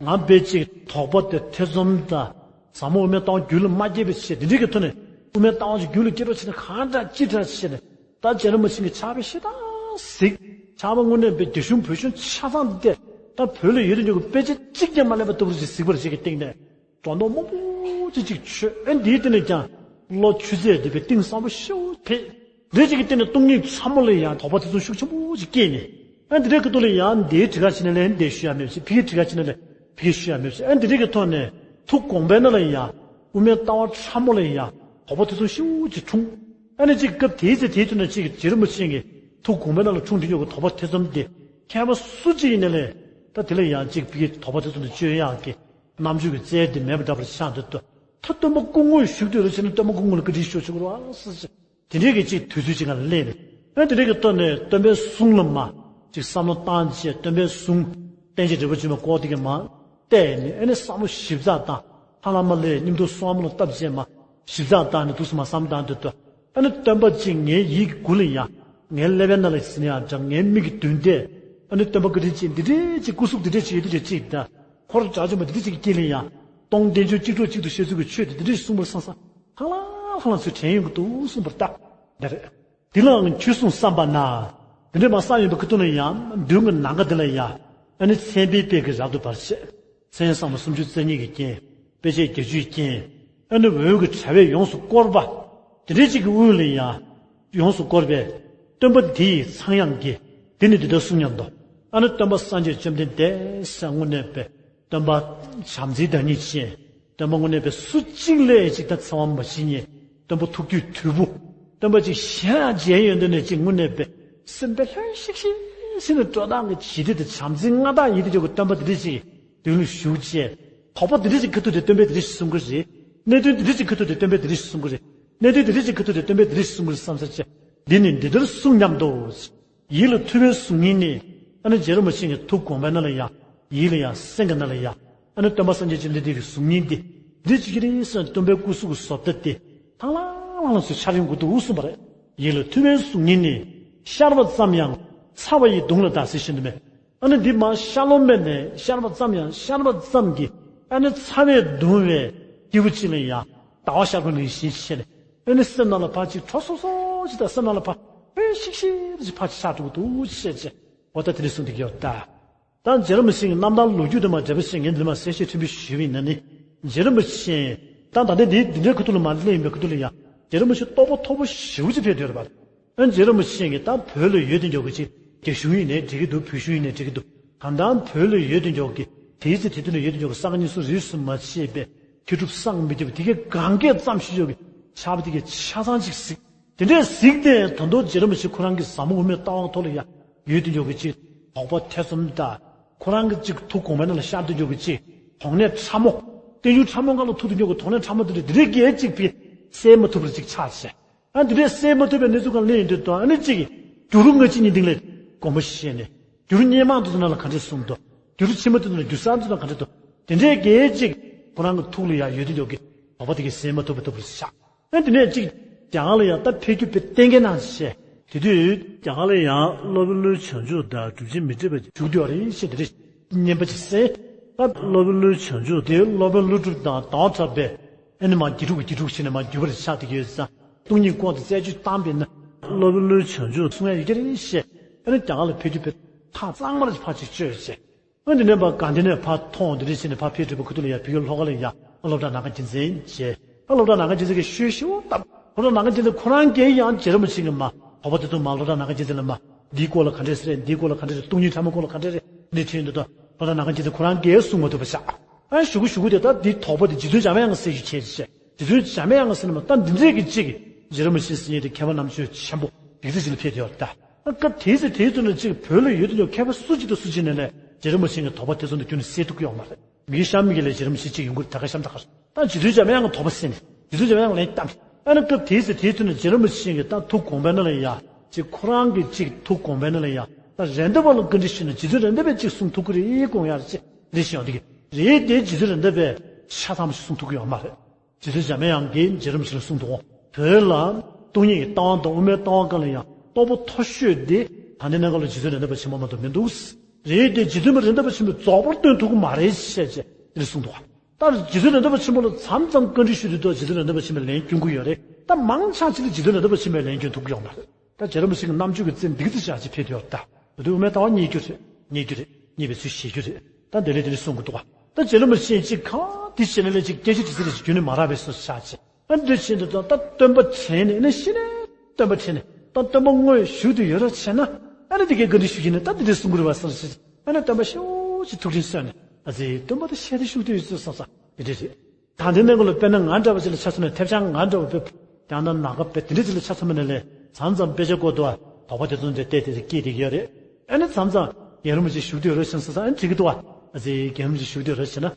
ང་དཔེ་གཅིག་དོགས་པ་དེ་ཐེ་ཚོམ་དང་། ཟབ་མོ་དབུ་མའི་ལྟ་བ་རྒྱུད་ལ་མ་སྐྱེས་པའི་ཆེད་འདི་འདྲའི་གི་ཐོག་ནས། དབུ་མའི་ལྟ་བ་ཅིག་རྒྱུད་ལ་སྐྱེ་རོགས་བྱས་ནས་གང་དྲག་ཅི་དྲག་བྱས་ནས། ད་རྗེ་རིན་པོ་ཆེ་གི་ཕྱག་དཔེ་ཞེ་དྲག་གཟིགས། ཕྱག་དཔེ་དངོས་གནས་དཔེ་རྒྱ་གཞུང་བོད་གཞུང་ཆ་ཚང་འདི་ད་བོད་ལ་ཡོད་དུ་འཇུག་གི་དཔེ་ཆ་གཅིག་ཀྱང་མ་ལྷག་པ་ལྟ་བུ་ཞིག་གཟིགས་པར་བྱེད་ཀྱི་སྟེང་ནས། སྒྲོ་འདོགས་མང་པོ་ཅིག་ཅིག་ཆོད། ཨེ་འདིའི་སྟེང་ནས་ཀྱང་བློ་ཆུད་ཟོས་འདི་པའི་གཏིང་ཟབ་པོ་ཞེ་པོ་ཕེབས། འདི་ཅིག་གི་སྟེང་ནས་སྟོང་ཉིད་ཕྲ་མོ་ལ་ཡང་དོགས་པ་དེ་ཚོ་ཤུགས་ཆེན་པོ་ཅིག་སྐྱེས་ནས། ཨེ་འདི་འདྲའི་ཁ་ཐུག་ལ་ཡང་འདིའི་དྲི་ག་ཕྱིན་ན་ལན་འདི་ཞུ་ཡ་མེད་ཅིག་ཕི་གི་དྲི་ག་ཕྱིན་ན་ལན་ཕི་གི་ཞུ་ཡ་མེད་ཅིག་ཨེ་འདི་འདྲའི་གི་ཐོག་ནས་ཐུགས་དགོངས་པའི་ནང་ལ་ཡང་དབུ་མའི་ལྟ་བ་ཕྲ་མོ་ལ་ཡང་དོགས་པ་དེ་ཚོ་ཤུགས་ཅིག་འཁྲུངས། ཨ་ནི་ཅིག་སྐབས་དེའི་ཚེ་དེའི་དུས་ན་ཅིག་རྗེ་རིན་པོ་ཆེ་གི་ཐུགས་དགོངས་པའི་ནང་ལ་འཁྲུངས་འདི་ཉོ་གི་དོགས་པ་དེ་ཙམ་དེ་མཁས་པ་སུ་ཅིག་ཡིན་ན་ལས་ད་དེ་ལ་ཡང་ཅིག་ཕི་གི་དོགས་པ་དེ་ཙམ་དེ་གཅོད་ཡག་གི་རྣམ་དཔྱོད་ཀྱི་རྩལ་དེ་མེད་པ་འདྲ་པར་ཆགས་འདུག་ད་ལྟ་སྟོན་པ་སྐུ་དངོས་བཞུགས་དུས་ལ་ཕྱིན་ན་སྟོན་པ་སྐུ་དངོས་ལ་བཀའ་དྲིན་ཞུ་ཆོག་གི་རེད་བ་ཟེར། དེ་འདྲའི་གི་ཅིག་དུས་ཚོད་ཅིག་ང་ལ་སླེབས་ནས། ཨ་དེ་འདྲའི་གི་ཐོག་ནས་སྟོན་པའི་གསུང་ལ་མ་ཅིག་བསམ་བློ་བཏང་བྱས། སྟོན་པའི་གསུང་བསྟན་བཅོས་འབྲས་བུ་ཆེན་མོའི་སྐོར་དེ་གི་མ་བལྟས་ནས། ཨ་ནི་བསམ་བློ་ཞིབ་ཚགས་བཏང་། ལྷ་བླ་མ་ལས་སྙིང་སྟོབས་གསུང་བ་མ་ལ་བཏབ་བྱས་མ་ཞིབ་ཚགས་བཏང་ནས་འདུག་སེ་མ་བསམ་བཏང་དུས་དུ། ཨ་ནི་སྟོན་པ་ཅིག་ངའི་ཡིད་ཀྱི་མགུ་ལ་ཡ། ངའི་ཀླད་པའི་ནང་ལ་ཟིན་ཡ་འདྲ། ངའི་མིག་གི་མདུན་དེ། ཨ་ནི་སྟོན་པ་བཀའ་དྲིན་ཅན་འདི་འདྲའི་ཅིག་སྐུ་གཟུགས་འདི་འདྲའི་ཅིག་ཡོད་དུས་ཅིག་དང་། འཁོར་དགྲ་བཅོམ་པ་འདི་འདྲའི་ཅིག་གི་དཀྱིལ་ལ་ཡ། སྟོང་རྟེན་འབྱུང་གཅིག་གྲོགས་གཅིག་ཏུ་བཤད་ཚུལ་གྱི་ཆོས་དེ་འདི་འདྲའི་གསུངས་པར་བསམ་བསམ་ལྷང་ལྷང་ལྷང་ལྷང་ཚུར་དྲན་ཡོང་གི་འདུག་གསུངས་པར་གདའ། འདི་རེད། འདི་ལའང་ཁྱོད་གསུངས་བསམ་པ་ན། འདི་འདྲའི་མ་བསམ་ཡོང་པའི་ཁ་ཐུག་ན་ཡང་མདུན་གྱི་ནམ་མཁའ་འདི་ལ་ཡ། ཨ་ནི་མཚན་དཔེའི་དཔེ་གིས་རབ་ཏུ་འབར་བྱས། མཚན་བཟང་པོ་སུམ་ཅུ་རྩ་གཉིས་ཀྱི་རྐྱེན། དཔེ་བྱད་བརྒྱད་ཅུའི་རྐྱེན། ཨ་ནི་འོད་ཀྱི་དྲ་བས་ཡོངས་སུ་བསྐོར་བ། དེ་འདྲའི་ཅིག་གི་དབུས་ལ་ཡ། ཡོངས་སུ་བསྐོར་བའི་སྟོན་པ་འདི་ཡི་ཚངས་དབྱངས་ཀྱིས་འདི་ནི་འདི་ལྟར་གསུངས་སྙམ་དུ། ཨ་ནི་སྟོན་པ་སངས་རྒྱས་བཅོམ་ལྡན་འདས་ཟེར་དངོས་གནས་པའི་སྟོན་པ་བྱམས་བརྩེའི་བདག་ཉིད་ཅན། སྟོན་པ་དངོས་གནས་པའི་སུ་གཅིག་ལས་ཅིག་ད་འཚེ་བ་མ་བྱེད་མཁན། སྟོན་པ་ཐུགས་རྒྱུད་དུལ་པོ། སྟོན་པ་ཅིག་གཞན་ཡང་མཇལ་ཡོང་དུས་ནས་ཅིག་དངོས་གནས་པའི་སེམས་པའི་ལྷོད་ཤིག་ཤིག་ཟེར་ནས་འགྲོ་སྟངས་ཀྱི་ཇི་ལྟར་དུ་བྱམས་བརྩེའི་མངའ་བདག་ཡིན་དུས་ཀྱི་སྟོན་པ་འདི་འདྲ་ཅིག་མདུན་ལ་བཞུགས་བྱས། དོགས་པ་འདི་འདྲ་ཅིག་ཁ་ཐུག་དེ་སྟོན་པས་འདི་འདྲ་ཞིག་གསུང་གི་རེད། གནད་དོན་འདི་འདྲ་ཅིག་ཁ་ཐུག་དེ་སྟོན་པས་འདི་འདྲ་ཞིག་གསུང་གི་རེད། གནད་དོན་འདི་འདྲ་ཅིག་ཁ་ཐུག་དེ་སྟོན་པས་འདི་འདྲ་ཞིག་གསུང་གི་རེད་བསམ་ས་བྱས། འདི་ནི་འདི་ལྟར་གསུངས་སྙམ་དུ། ཡིད་ལ་ཐུབ་པའི་གཟུགས་བརྙན་ནི། ཨ་ནི་རྗེ་རིན་པོ་ཆེ་གི་ཐུགས་དགོངས་པའི་ནང་ལ་ཡ། ཡིད་ལ་ཡ། སེམས་ཀྱི་ནང་ལ་ཡ། ཨ་ནི་སྟོན་པ་སངས་རྒྱས་བཅོམ་ལྡན་འདས་ཀྱི་གཟུགས་བརྙན་འདི། འདི་ཅིག་གི་རེད་ཟེར་ན་སྟོན་པའི་སྐུ་གཟུགས་ཀྱི་བཟོ་ལྟ་དེ། ལྷང་ལྷང་ལྷང་ལྷང་ཚུར་འཆར་ཡོང་གི་འདུག་གསུངས་པ་རེད། ཡིད་ལ་ཐུབ་པའི་གཟུགས་བརྙན་ནི། ཤར་བ་ཙམ་ཡང་ཚ་བ་ཡི་གདུང་ལ་གདའ་ཟེར་བཞིན་དུ་མེད། ཨ་ནི་འདི་མར་ཤར་ལྷོ་སྨད་ནས་ཤར་བ་ཙམ་ཡང་ཤར་བ་ཙམ་གྱི་ཨ་ནི་ཚ་བས་གདུང་བའི་སྐྱེས་བུ་གཅིག་ལ་ཡང་ཟླ་བ་ཤར་ཁུང་ནས་བཞིན་བྱས་ནས། ཨ་ནི་སེམས་ནང་ལ་ཕར་ཅིག་དྲོ་སོ་སོ་ཅིག་དང་། སེམས་ནང་ལ་ཕར་ཧོད་ཤིག་ཤིག་ཅིག་ཕར་ཅིག་ཆགས་འགྲོ་གི་འདུག་ཅེས་བྱས། འོ་ད་དེ་འདྲ་གསུངས་བསྡད་ཀྱི་ཡོད་ད། ད་རྗེ་རིན་པོ་ཆེ་གི་རྣམ་ཐར་ལོ་རྒྱུས་དེ་མར་འགྲེལ་པ་བཤད་མཁན་འདི་ལ་མར་གསལ་བཤད་ཕྲན་བུ་ཞུས་པ་ཡིན་ན་ནི། རྗེ་རིན་པོ་ཆེ། ད་ད་ལྟ་འདི་འདི་འདྲའི་ཁ་ཐུག་ལ་མར་སླེབས་ཡིན་པའི་ཁ་ཐུག་ལ་ཡང་རྗེ་རིན་པོ་ཆེ་རྟོགས་པ་མཐོ་པོ་ཞེ་པོ་ཅིག་ཕེབས་བསྡད་ཡོད་རེད་པ། ཨ་རྗེ་རིན་པོ་ཆེ་གིས་ད་བོད་ལ་ཡོད་དུ་འཇོག་གི་ཅིག་རྒྱ་གཞུང་ཡིན་ནའི་འགྲིག་གི་འདུག་བོད་གཞུང་ཡིན་ནའི་འགྲིག་གི་འདུག་གང་ལྟར་བོད་ལ་ཡོད་དུ་འཇོག་གི་དེའི་ཚེ་དེ་དུས་ལ་ཡོད་དུ་འཇོག་གི་ས་ག་རྙིང་གསུམ་རིས་སུ་མ་ཆད་པའི་མཁས་གྲུབ་སངས་མི་རྒྱ་བོ་དེ་གའི་གང་གས་ཙམ་ཞིག་འཇོག་གི་ཕྱག་དཔེ་དེ་གའི་ཆ་ཚང་ཅིག་གཟིགས། དེ་འདྲའི་གཟིགས་ཏེ་ད་དུང་རྗེ་རིན་པོ་ཆེ་ཁོ་རང་གི་ཟབ་མོ་དབུ་མའི་ལྟ་བ་ཐོག་ལ་ཡ་ཡོད་དུ་འཇོག་གི་ཅིག་དོགས་པ་ཐེ་ཚོམ་དང་། ཁོ་རང་གི་ཅིག་ཐུགས་དགོངས་པའི་ནང་ལ་ཤར་དུ་འཇོག་གི་ཅིག་དོགས་གནད་ཕྲ་མོ། བསྟན་འགྱུར་ཕྲ་མོ་སྒང་ལ་ཐུག་ཏུ་འཇོག་གི་དོགས་གནད་ཕྲ་མོ་དེ་འདྲ་དེ་འདྲའི་གས་ཅིག་ཕི་སེལ་མ་ཐུབ་པར་ཅིག་ཆགས་བྱས། ཨ་འདི་འདྲའི་སེལ་མ་ཐུབ་པའི་གནས་ཚུལ་སྒང་སླེབས་ཡོང་དུས་དང་། ཨ་ནི་ཅིག་འགྱུར་ལྔ་བཅུ་གཉིས་སྟེང་ལས་དགོངས་པ་བཞེས་ནས། འགྱུར་སྔོན་མ་དེ་ཚོ་ནང་ལ་ག་འདྲས་གསུངས་འདུག་འགྱུར་ཕྱི་མ་དེ་ཚོ་ནང་འགྱུར་གསར་དེ་ཚོ་ནང་ག་འདྲས་འདུག་དེ་འདྲའི་གས་ཅིག་ཁོ་རང་གི་ཐུགས་ལ་ཡ་ཡོད་དུ་འཇོག་གི་དོགས་པ་དེ་གས་སེལ་མ་ཐུབ་པ་ཐུབ་པར་ཆགས། ཨ་དེ་ནས་ཅིག་རྒྱ་གར་ལ་ཡང་ད་ཕེབས་རྒྱུ་དཔེ་གཏན་འཁེལ་གནང་བྱས། དེ་དུས་རྒྱ་གར་ལ་ཡང་སློབ་དཔོན་ཀླུའི་བྱང་ཆུབ་དང་གྲུབ་ཆེན་མི་ཏྲི་པ་བཞུགས་བསྡད་པ་རེད་ཅེས་དེ་འདྲ་སྙན་པ་ཅིག་གསན། ད་སློབ་དཔོན་ཀླུའི་བྱང་ཆུབ་དེ་སློབ་དཔོན་ཀླུ་སྒྲུབ་དང་ཟླ་བ་གྲགས་པས་ཨ་ནི་མར་དགེ་ཕྲུག་གི་དགེ་ཕྲུག་བྱས་ནས་མར་བརྒྱུད་པར་ཆགས་བསྡད་ཀྱི་ཡོད་ཙང་། སྟོང་ཉིད་སྐོར་དུ་རྩད་གཅོད་བཏང་བས་ན། སློབ་དཔོན་ཀླུའི་བྱང་ཆུབ་གསུང་ཡ་ཡོད་ཀྱི་རེད་ཞེས། ཨ་ནི་རྒྱ་གར་ལ་ཕེབས་རྒྱུ་དཔེ་ཐག་གཙང་མར་ཕར་ཅིག་གཅོད་བྱས། ཨ་འདི་ནས་ཕར་དགའ་ལྡན་ནས་ཕར་ཐོན། འདི་འདྲ་བྱས་ནས་ཕར་ཕེབས་འགྲོ་བའི་ཁ་ཐུག་ལ་ཡ་ཕ་གིའི་ལྷོ་ཁ་ལ་ཡ་སློབ་གྲྭ་ནམ་མཁའ་རྒྱལ་མཚན་བྱས། ཨ་སློབ་གྲྭ་ནམ་མཁའ་རྒྱལ་མཚན་གྱིས་ཤོད་ཤོད་བཏབ། སློབ་གྲྭ་ནམ་མཁའ་རྒྱལ་མཚན་ཁོ་རང་གིས་ཡང་རྗེ་རིན་པོ་ཆེ་གི་མ་དོགས་པ་དེ་ཚོ་མར་སློབ་གྲྭ་ནམ་མཁའ་རྒྱལ་མཚན་ལ་མར་འདིའི་སྐོར་ལ་ག་འདྲས་ཟེར་རེད། འདིའི་སྐོར་ལ་ག་འདྲས་རེད། སྟོང་ཉིད་ཕྲ་མོའི་སྐོར་ལ་ག་འདྲས་རེད། འདི་དྲིས་འདུག་ད་སློབ་གྲྭ་ནམ་མཁའ་རྒྱལ་མཚན་ཁོ་རང་གིས་གསུང་མ་ཐུབ་པ་ཆགས། ཨ་ཞུ་གུ་ཞུ་གུ་དེ་ད་འདིའི་དོགས་པ་དེ་རྗེ་བཙུན་འཇམ་དབྱངས་གསལ་ཞིག་བྱས་ཤག་རྗེ་བཙུན་འཇམ་དབྱངས་ཟེར་ན་མ་ད་འདི་འདྲས་ཀྱི་གཅིག་གིས་རྗེ་རིན་པོ་ཆེ་ཟེར་མཁན་དེ་མཁས་པ་རྣམ་དཔྱོད་ཆེན་པོ་སྡིག་ཚིག་ཅིག་ལ་ཕེབས་ཏེ་ཡོད་ད། སྐབས་དེའི་ཚེ་དེའི་དུས་ན་གཅིག་བོད་ལ་ཡོད་དུ་ཡོད་མཁས་པ་སུ་གཅིག་དང་སུ་གཅིག་ནས་ནས་རྗེ་རིན་པོ་ཆེ་གི་དོགས་པ་དེ་ཚོ་འདི་ཁྱོན་ནས་སེལ་ཐུབ་ཀྱི་ཡོད་མ་རེད། མི་གཤམ་མི་གི་ལས་རྗེ་རིན་པོ་ཆེ་གཅིག་ཡོང་གི་རེད། ད་ག་གཤམ་ད་ག་ད་རྗེ་བཙུན་འཇམ་དབྱངས་ལ་དོགས་པ་སེལ་ནས་རྗེ་བཙུན་འཇམ་དབྱངས་ལན་བཏབ་ནས། ཨ་ནི་སྐབས་དེའི་ཚེ་དེའི་དུས་ན་རྗེ་རིན་པོ་ཆེ་གི་ད་ཐུགས་དགོངས་པའི་ནང་ལ་ཡ་གཅིག་ཁོ་རང་གི་གཅིག་ཐུགས་དགོངས་པའི་ནང་ལ་ཡ་ད་རེད་མདའ་བ་ལ་བཀའ་འདྲི་ཞུས་ན་རྗེ་བཙུན་རེད་མདའ་བས་གཅིག་གསུང་ཐུབ་ཀྱི་རེད་དགོངས་ཡ་རེད་ཅེས་འདི་ཞུ་ཡོང་དུས་ཀྱི་རེད་དེ། རྗེ་བཙུན་རེད་མདའ་བས་ཆ་ཚང་ཞིག་གསུང་ཐུབ་ཀྱི་ཡོད་མ་རེད། རྗེ་བཙུན་འཇམ་དབྱངས་ཀྱིས་རྗེ་རིན་པོ་ཆེ་ལ་གསུངས་འདུག་བོད་ལ་སྟོང་ཉིད་ཀྱི་ལྟ་བ་དང་དབུ་མའི་ལྟ་བ་སྒང་ལ་ཡང་རྟོགས་པ་མཐོ་ཤོས་དེ་ད་ལྟའི་གནས་སྐབས་ལ་རྗེ་བཙུན་རེད་མདའ་བ་ཆེན་པོ་མ་གཏོགས་མི་འདུག་རེད་དེ་རྗེ་བཙུན་མ་རེད་མདའ་བ་ཆེན་པོས་རྫོགས་པར་སྟོན་ཐུབ་ཀྱི་མ་རེད་ཞེས་བྱས་དེ་འདྲ་གསུངས་འདུག་ད་རྗེ་བཙུན་རེད་མདའ་བ་ཆེན་པོ་ལ་མཚམས་མཚམས་བཀའ་འདྲི་ཞུ་དུས་ད་རྗེ་བཙུན་རེད་མདའ་བ་ཆེན་པོས་ལན་སྐྱོན་གྱི་ཡོད་རེད། ད་མང་ཆེ་ཅིག་ལ་རྗེ་བཙུན་ནཱ་རོ་པ་ཆེན་པོའི་ལན་སྐྱོན་ཐུབ་ཀྱི་ཡོད་མ་རེད། ད་རྗེ་རིན་པོ་ཆེ་གི་རྣམ་དཔྱོད་ཀྱི་རྩལ་འདི་ག་ཙམ་ཞིག་ཅིག་འཕེལ་དུ་ཡོད་ད། འོ་དེ་དབུ་མའི་ལྟ་བ་རྙེད་རྒྱུ་རེད། རྙེད་རྒྱུ་རེད། རྙེད་པའི་ཚུལ་ཤེས་རྒྱུ་རེད། ད་འདི་ལས་དེ་འདྲ་གསུང་གི་འདུག་བ། ད་རྗེ་རིན་པོ་ཆེ་གཅིག་གང་དེ་བྱས་ན་ལས་ཅིག་སྐད་ཆ་དྲི་ས་རེ་ཞིག་རྒྱུན་ནས་མ་རག་པའི་བཟོ་ཆགས་ཅིག་ཨ་འདྲ་བྱས་འདུག་ད་ད་སྟོན་པ་དྲན་ནས་ནི་ཤི་ནས་སྟོན་པ་དྲན་ནས་ད་སྟོན་པ་དངོས་བཞུགས་དུ་ཡོད་རོགས་བྱས་ན། ཨ་ནི་དེ་གའི་བཀའ་འདྲི་ཞུ་གི་ནི་ད་འདི་འདྲ་གསུང་གི་རེད་བ་བསམ་ཞིག་ཨ་ནི་སྟོན་པ་ཤོག་ཅིག་ཐུགས་རིང་གསོས་ནས་ཨ་ཙི་སྟོན་པ་ད་ཤེས་དེ་བཞུགས་དུ་ཡོད་ཚུལ་བསམ་བསམ་དེ་འདྲ་རེད། ད་འདི་ནས་གོ་ལ་དཔེར་ན་ང་འདྲ་བ་ཅིག་ལ་ཆ་མཚོན་ན་ཐེབས་ཆག་ང་འདྲ་བ་དཔེ་ཀྱང་ད་ནག་པ་དཔེ་དེ་འདྲ་ཅིག་ལ་ཆ་མཚོན་པ་ནས་ལས་མཚམས་མཚམས་དཔེ་ཆ་སྐོར་དུ་བ་དོགས་པ་དེ་ཚོ་འདྲ་བལྟས་ཏེ་སྐྱེས་བསྡད་ཀྱི་ཡོད་རེད། ཨ་ནི་མཚམས་མཚམས་རྒན་རིན་པོ་ཆེ་བཞུགས་དུས་རོ་ཞེས་སོང་ཙང་ཨ་ནི་དྲི་གི་འདུག་བ། ཨ་ཙི་རྒན་རིན་པོ་ཆེ་བཞུགས་དུས་རོ་བྱས་ན་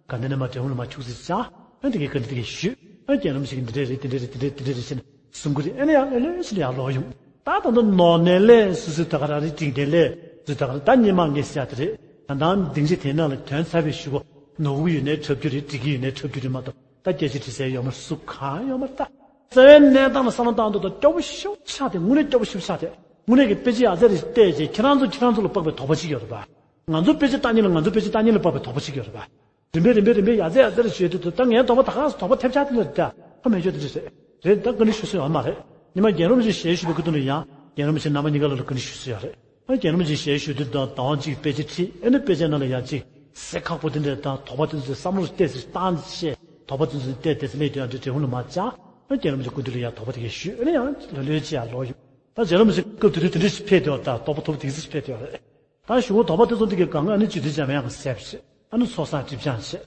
དགའ་ལྡན་ནས་མར་འབྲས་སྤུངས་ལ་མར་ཁྱུག་ཙམ་བཅར། ཨ་ནི་དེ་གའི་བཀའ་འདྲི་དེ་གའི་ཞུས། ཨ་ནི་རྒན་རིན་པོ་ཆེ་གིས་འདི་འདྲ་རེད་དེ་འདྲ་རེད་དེ་འདྲ་རེད་དེ་འདྲ་རེད་ཟེར་ནས་གསུང་གི་རེད། ཨ་ནི་ཡང་ཨ་ལོས་ཟེར་ནས་ཡར་ལོག་ཡོང་། ད་ད་ལྟ་ནོར་ནས་ལས་སུ་སུ་ད་ག་རང་རེད། འཇིག་རྟེན་ལས་སུ་ད་ག་རང་ད་སྙན་མ་ངས་བཤད་དེ་རེད། ད་ལྟ་སྡིངས་ཆ་དེ་ནང་ལ་དོན་ཚར་བའི་གཞུག་གུ་ནོར་གི་ཡོད་ནའི་འཁྲབ་རྒྱུ་རེད། འགྲིག་གི་ཡོད་ནའི་འཁྲབ་རྒྱུ་རེད་མ་གཏོགས་ད་སྐད་ཆ་དྲི་སའི་ཡོད་མ་རེད། སུ་གང་ཡོད་མ་རེད་ད། རྩ་བའི་གནས་སྟངས་ལ་བསམ་བློ་བཏང་དུས་ད་སྐྱོ་པོ་ཤུགས་ཆག་དེ་དངོས་གནས་སྐྱོ་པོ་ཤུགས་ཆག་དེ་དངོས་གནས་ཀྱི་དཔེ་ཆ་ཡག་ཚད་རེ་བལྟས་རྗེས་ཁྱེད་རང་ཚོ་ཁྱེད་རང་ཚོ་ལ་དཔག་པའི་དོགས་པ་ཅིག་ཡོད་རེད་པ། ང་ཚོ་དཔེ་ཆ་ལྟ་མཁན་ལ་ང་ཚོ་དཔེ་ཆ་ལྟ་མཁན་ལ་དཔག་པའི་དོགས་པ་ཅིག་ཡོད་རེད་པ། རིམ་པས་རིམ་པས་རིམ་པས་ཡག་ཚད་ཡག་ཚད་རེ་བྱས་དུས་ད་ངའི་དོགས་པ་ད་ག་སེ་དོགས་པ་ཐེབས་ཆག་དེ་འདྲ་རེད་ད། ཁ་མེད་ཆོག་དེ་འདྲ་རེད། རེད་ད་བཀའ་འདྲི་ཞུ་སྲོལ་ཡོད་མ་རེད། ཉི་མ་རྒན་རིན་པོ་ཆེ་ཞལ་བཞུགས་པའི་སྐབས་དུས་ལ་ཡང་རྒན་རིན་པོ་ཆེ་རྣམ་པ་གཉིས་ཀ་ལ་ལ་བཀའ་འདྲི་ཞུ་སྲོལ་ཡོད་རེད། ཨ་རྒན་རིན་པོ་ཆེ་ཞལ་བཞུགས་དུས་དང་དང་གཅིག་དཔེ་ཆ་ཁྲིད་ཨ་ནི་དཔེ་ཆའི་ནང་ལ་ཡང་གཅིག་གསལ་ཁག་པོ་དེ་འདྲ་དང་དོགས་པ་དེ་ཚོ་བསམ་བློ་བལྟས་ཚེ་བཏང་བྱས་དོགས་པ་དེ་ཚོ་བལྟས་བལྟས་ཚེ་སླེབས་དུས་ཡང་འདྲ་འབྲས་སྤུངས་ལ་མར་བཅར། ཨ་རྒན་རིན་པོ་ཆེ་སྐབས་དེ་དུས་ལ་ཡང་དོགས་པ་དེ་གས་ཞུས་ཨ་ནི་ཡང་ལ་ལོས་ཅི་ཡང་ལོག་ཡོང་། ད་རྗེ་རིན་པོ་ཆེ་སྐབས་དེ་དུས་དེ་འདྲ་ཞིག་ཕེབས་དུས་ད་དོགས་པ་དོགས་པ་དེ་ཚོ་ཕེབས་དུས་རེད། ད་གཞུག་གུ་དོགས་པ་དེ་ཚོ་འདི་གའི་སྒང་ཨ་ནི་རྗེ་བཙུན་འཇམ་དབྱངས་ཀྱིས་སེལ་བྱས་ཨ་ནི་ཚོགས་བསགས་སྒྲིབ་སྦྱང་བྱས་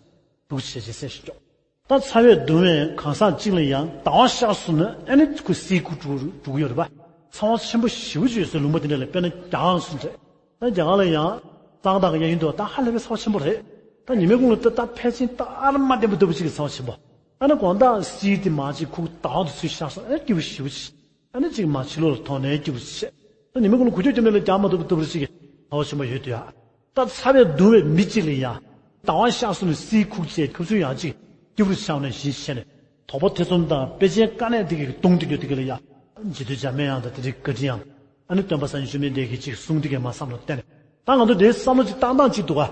ལུགས་བྱས་བྱས་སེལ་ཞིག་ཀྱོག་ད་ཚ་བས་གདུང་བའི་གང་ཟག་གཅིག་ལ་ཡང་ཟླ་བ་ཤར་སོང་ན་ཨ་ནི་ཁོ་བསིལ་ཁུག་འགྲོ་འགྲོ་གི་ཡོད་རེད་པ། ཚ་བ་ཆེན་པོ་ཞེ་པོ་ཅིག་ཡོད་སའི་ལུང་པ་དེ་འདྲ་ལ་དཔེར་ན་རྒྱ་གར་སོང་ཚེ་ད་རྒྱ་གར་ལ་ཡང་གཙང་དག་གི་གཡས་གཡོན་དུ་ད་ཧ་ལས་པའི་ཚ་བ་ཆེན་པོ་རེད། ད་ཉི་མའི་གུང་ལ་ད་ད་ཕལ་ཆེར་ད་ཨ་ར་མ་བདེ་པོ་ལྟ་བུ་ཅིག་གི་ཚ་བ་ཆེན་པོ། ཨ་ནི་དགོང་དག་བསིལ་དེ་མ་ཅིག་ཁུག་ཟླ་བ་དེ་ཚུར་ཤར་སོང་ཨ་ནི་སྐྱིད་པོ་ཞེ་པོ་ཅིག་ཨ་ནི་གཅིག་མ་ཕྱི་ལོགས་ལ་མཐོང་ནའི་སྐྱིད་པོ་ཆེ། ད་ཉི་མའི་གུང་ལ་གུ་ཅོ་རྒྱབ་ནས་ལ་རྒྱག་མ་ཐུབ་པའི་སྟོབས་རིགས་ཅིག་གི་ཚ་བ་ཆེན་པོ་ཡོད་དུས་ཨ། ད་ཚ་བས་གདུང་བའི་མི་གཅིག་ལ་ཡང་ཟླ་བ་ཤར་སོང་ནས་བསིལ་ཁུག་བྱས་ཁུ་ཚུར་ཡང་གཅིག་སྐྱིད་པོ་ཆགས་ནས་བཞིན་བྱས་ནས་དོགས་པ་ཐེ་ཚོམ་དང་དཔེ་ཆའི་དཀའ་གནད་དེ་གི་གདུང་དེ་གི་དེ་གི་ལ་ཡང་རྗེ་བཙུན་འཇམ་དབྱངས་དང་དེ་རིགས་བཀའ་དྲིན་ཡང་ཨ་ནི་སྟོན་པ་སངས་རྒྱས་བཅོམ་ལྡན་འདས་ཀྱི་གཅིག་གསུང་དེ་གི་མ་བསམ་བློ་བཏང་ནས་ད་ང་ཚོ་དེའི་བསམ་བློ་གཅིག་བཏང་སྟངས་གཅིག་འདུག་ག་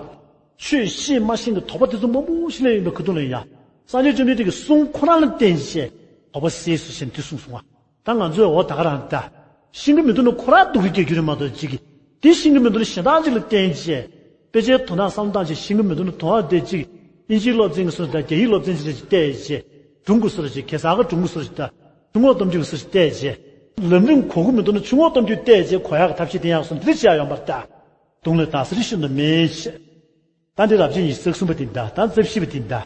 ཆོས་ཤེས་མ་ཤེས་ཀྱི་དོགས་པ་དེ་ཚོ་མང་པོ་ཞིག་སླེབས་ཡོང་པའི་ཁ་ཐུག་ལ་ཡང་སངས་རྒྱས་བཅོམ་ལྡན་འདས་ཀྱི་གསུང་ཁོ་རང་ལ་བརྟེན་བྱས་དོགས་པ་སེལ་སོང་ཞེས་འདི་གསུངས་སོང་བ། ད་ང་ཚོས་འོ་ད་ག་རང་ད། ཤེས་ཀྱི་མི་འདུག་ན་ཁོ་རང་སྡུག་རུས་སྐྱེ་རྒྱུ་རེད་མ་གཏོགས་ཅིག་གིས། དེ་ཤེས་ཀྱི་མི་འདུག་ན་གཞན་དག་ཅིག་ལ་བརྟེན་བྱས། དཔེ་ཆའི་དོན་དག་བསམ་བློ་བཏང་བྱས་ཤེས་ཀྱི་མི་འདུག་ན་དོན་དག་དེ་ཅིག་དབྱིན་ཇིའི་སློབ་ཚན་གྱི་སོ་ད་རྒྱ་ཡིག་སློབ་ཚན་ཅིག་ལ་ཅིག་བལྟས་བྱས། སྒྲུང་གི་སོ་ཅིག་གེ་སར་གྱི་སྒྲུང་གི་སོ་ཅིག་ད། ཆུ་ངོགས་གཏམ་རྒྱུད་ཀྱི་སོ་ཅིག་བལྟས་བྱས། ལམ་རིམ་གོ་གི་མི་འདུག་ན་ཆུ་ངོགས་གཏམ་རྒྱུད་བལྟས་བྱས་གོ་ཡག་གི་ཐབས་ཤེས་དེ་ཡག་སོང་དེ་འདྲ་བྱས་ཡོང་པར་ལྟ། དུང་ལས་ད་སེར་ཤིན་ཏུ་མེད་བྱས། ད་འདི་རབ་བྱེད་ཉི་ཤུ་རྩ་གསུམ་པ་དེ་འདྲ། ད་རྩ་བཞི་པ་དེ་འདྲ།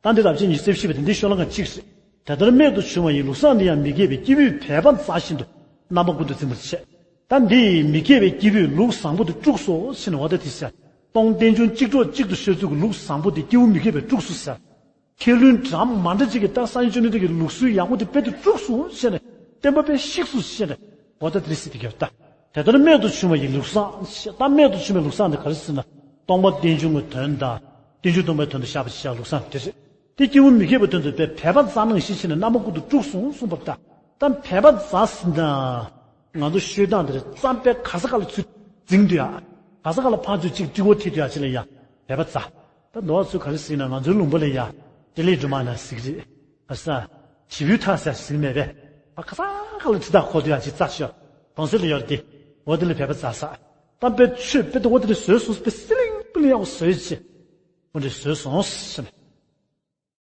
ད་འདི་རབ་བྱེད་ཉི་ཤུ་རྩ་བཞི་པ་དེ་འདི་ཤོ་ལོ་ཀ་གཅིག་རེད། དེ་ལྟར་རྨད་དུ་བྱུང་བ་ཡི་ལུགས་བཟང་འདི་ཡང་མི་དགེ་བའི་སྐྱེས་བུས་དད་པ་མཛའ་བཞིན་དུ་རྣམ་པ་ཀུན་ཏུ་འཛིན་པར་བྱེད། ད་འདི་ཡི་མི་དགེ་བའི་སྐྱེས་བུས་ལུགས་བཟང་པོ་དེ་དཀྲུགས་སོ་ཞེས་ནས་འོ་ད་དེ་ཟེར། སྟོང་རྟེན་འབྱུང་གཅིག་གྲོགས་གཅིག་ཏུ་ཤར་ཚུལ་གྱི་ལུགས་བཟང་པོ་དེ་སྐྱེས་བུ་མི་དགེ་བས་དཀྲུགས་སོ་ཟེར། མཁས་བླུན་འདྲ་མ་འདྲ་ཅིག་གིས་ད་སངས་རྒྱས་བཅོམ་ལྡན་འདས་ཀྱི་ལུགས་སྲོལ་ཡག་པོ་དེ་དཔེ་དེ་དཀྲུགས་སོང་ཞེས་ནས་བསྟན་པ་དཔེ་བཤིག་སོང་ཞེས་ནས་འོ་ད་དེ་རེད་ཟེར་དེ་གྱུར་ད། དེ་ལྟར་རྨད་དུ་བྱུང་བ་ཡི་ལུགས་བཟང་ཞེས། ད་རྨད་དུ་བྱུང་བའི་ལུགས་བཟང་དེ་ག་རེ་ཟེར་ན། སྟོང་པ་རྟེན་འབྱུང་གི་དོན་དང་རྟེན་འབྱུང་སྟོང་པའི་དོན་དུ་བཞག་པ་ཞེས་བྱ་ལུགས་བཟང་དེ་རེད། དེ་སྐྱེས་བུ་མི་དགེ་བའི་དོན་དུ་དཔེ་དད་པ་མཛའ་ནང་བཞིན་བྱས་ནས་རྣམ་པ་ཀུན་ཏུ་དཀྲུགས་སོང་གསུངས་པར་ལྟ། ད་དད་པ་མཛའ་ཟེར་ན། ང་ཚོ་ཤོད་སྟངས་དེ་རེད། རྩམ་དཔེ་ག་ས་ག་ལ་ཚུར་འཛིང་དུས་ཡ། ག་ས་ག་ལ་ཕར་ཚུར་གཅིག་དཀྲིས་གོ་ཐེབས་དུས་ཡ་ཅི་ལ་ཡ། དད་པ་མཛའ། ད་ནོར་བ་ཚོས་ག་རེ་ཟེར་ན་ང་ཚོའི་ལུང་པ་ལ་ཡ། ཏི་ལི་སྒྲོལ་མ་ན་ཟིག་རེད། ཨ་ས། བྱིའུ་ཐག་ཟེར་ཟིག་མེད་པས། ཨ་ཁ་ས་ཁ་ལ་ཁྲི་ཐག་ཁོ་དུ་ཡ་ཅི་རྩ་ཤོག་གང་ཟེར་ལ་ཡོད་དེ། འོ་དེ་ལ་དད་པ་མཛའ་ས། ད་དཔེ་ཆོས་དཔེ་དེ་འོ་དེ་ལ་བཟོས་སོང་དཔེ་སི་ལིང་པི་ལིང་ཡག་པོ་བཟོས་ཅི། འོ་དེ་བཟོས་སོང་ཟེར་ནས།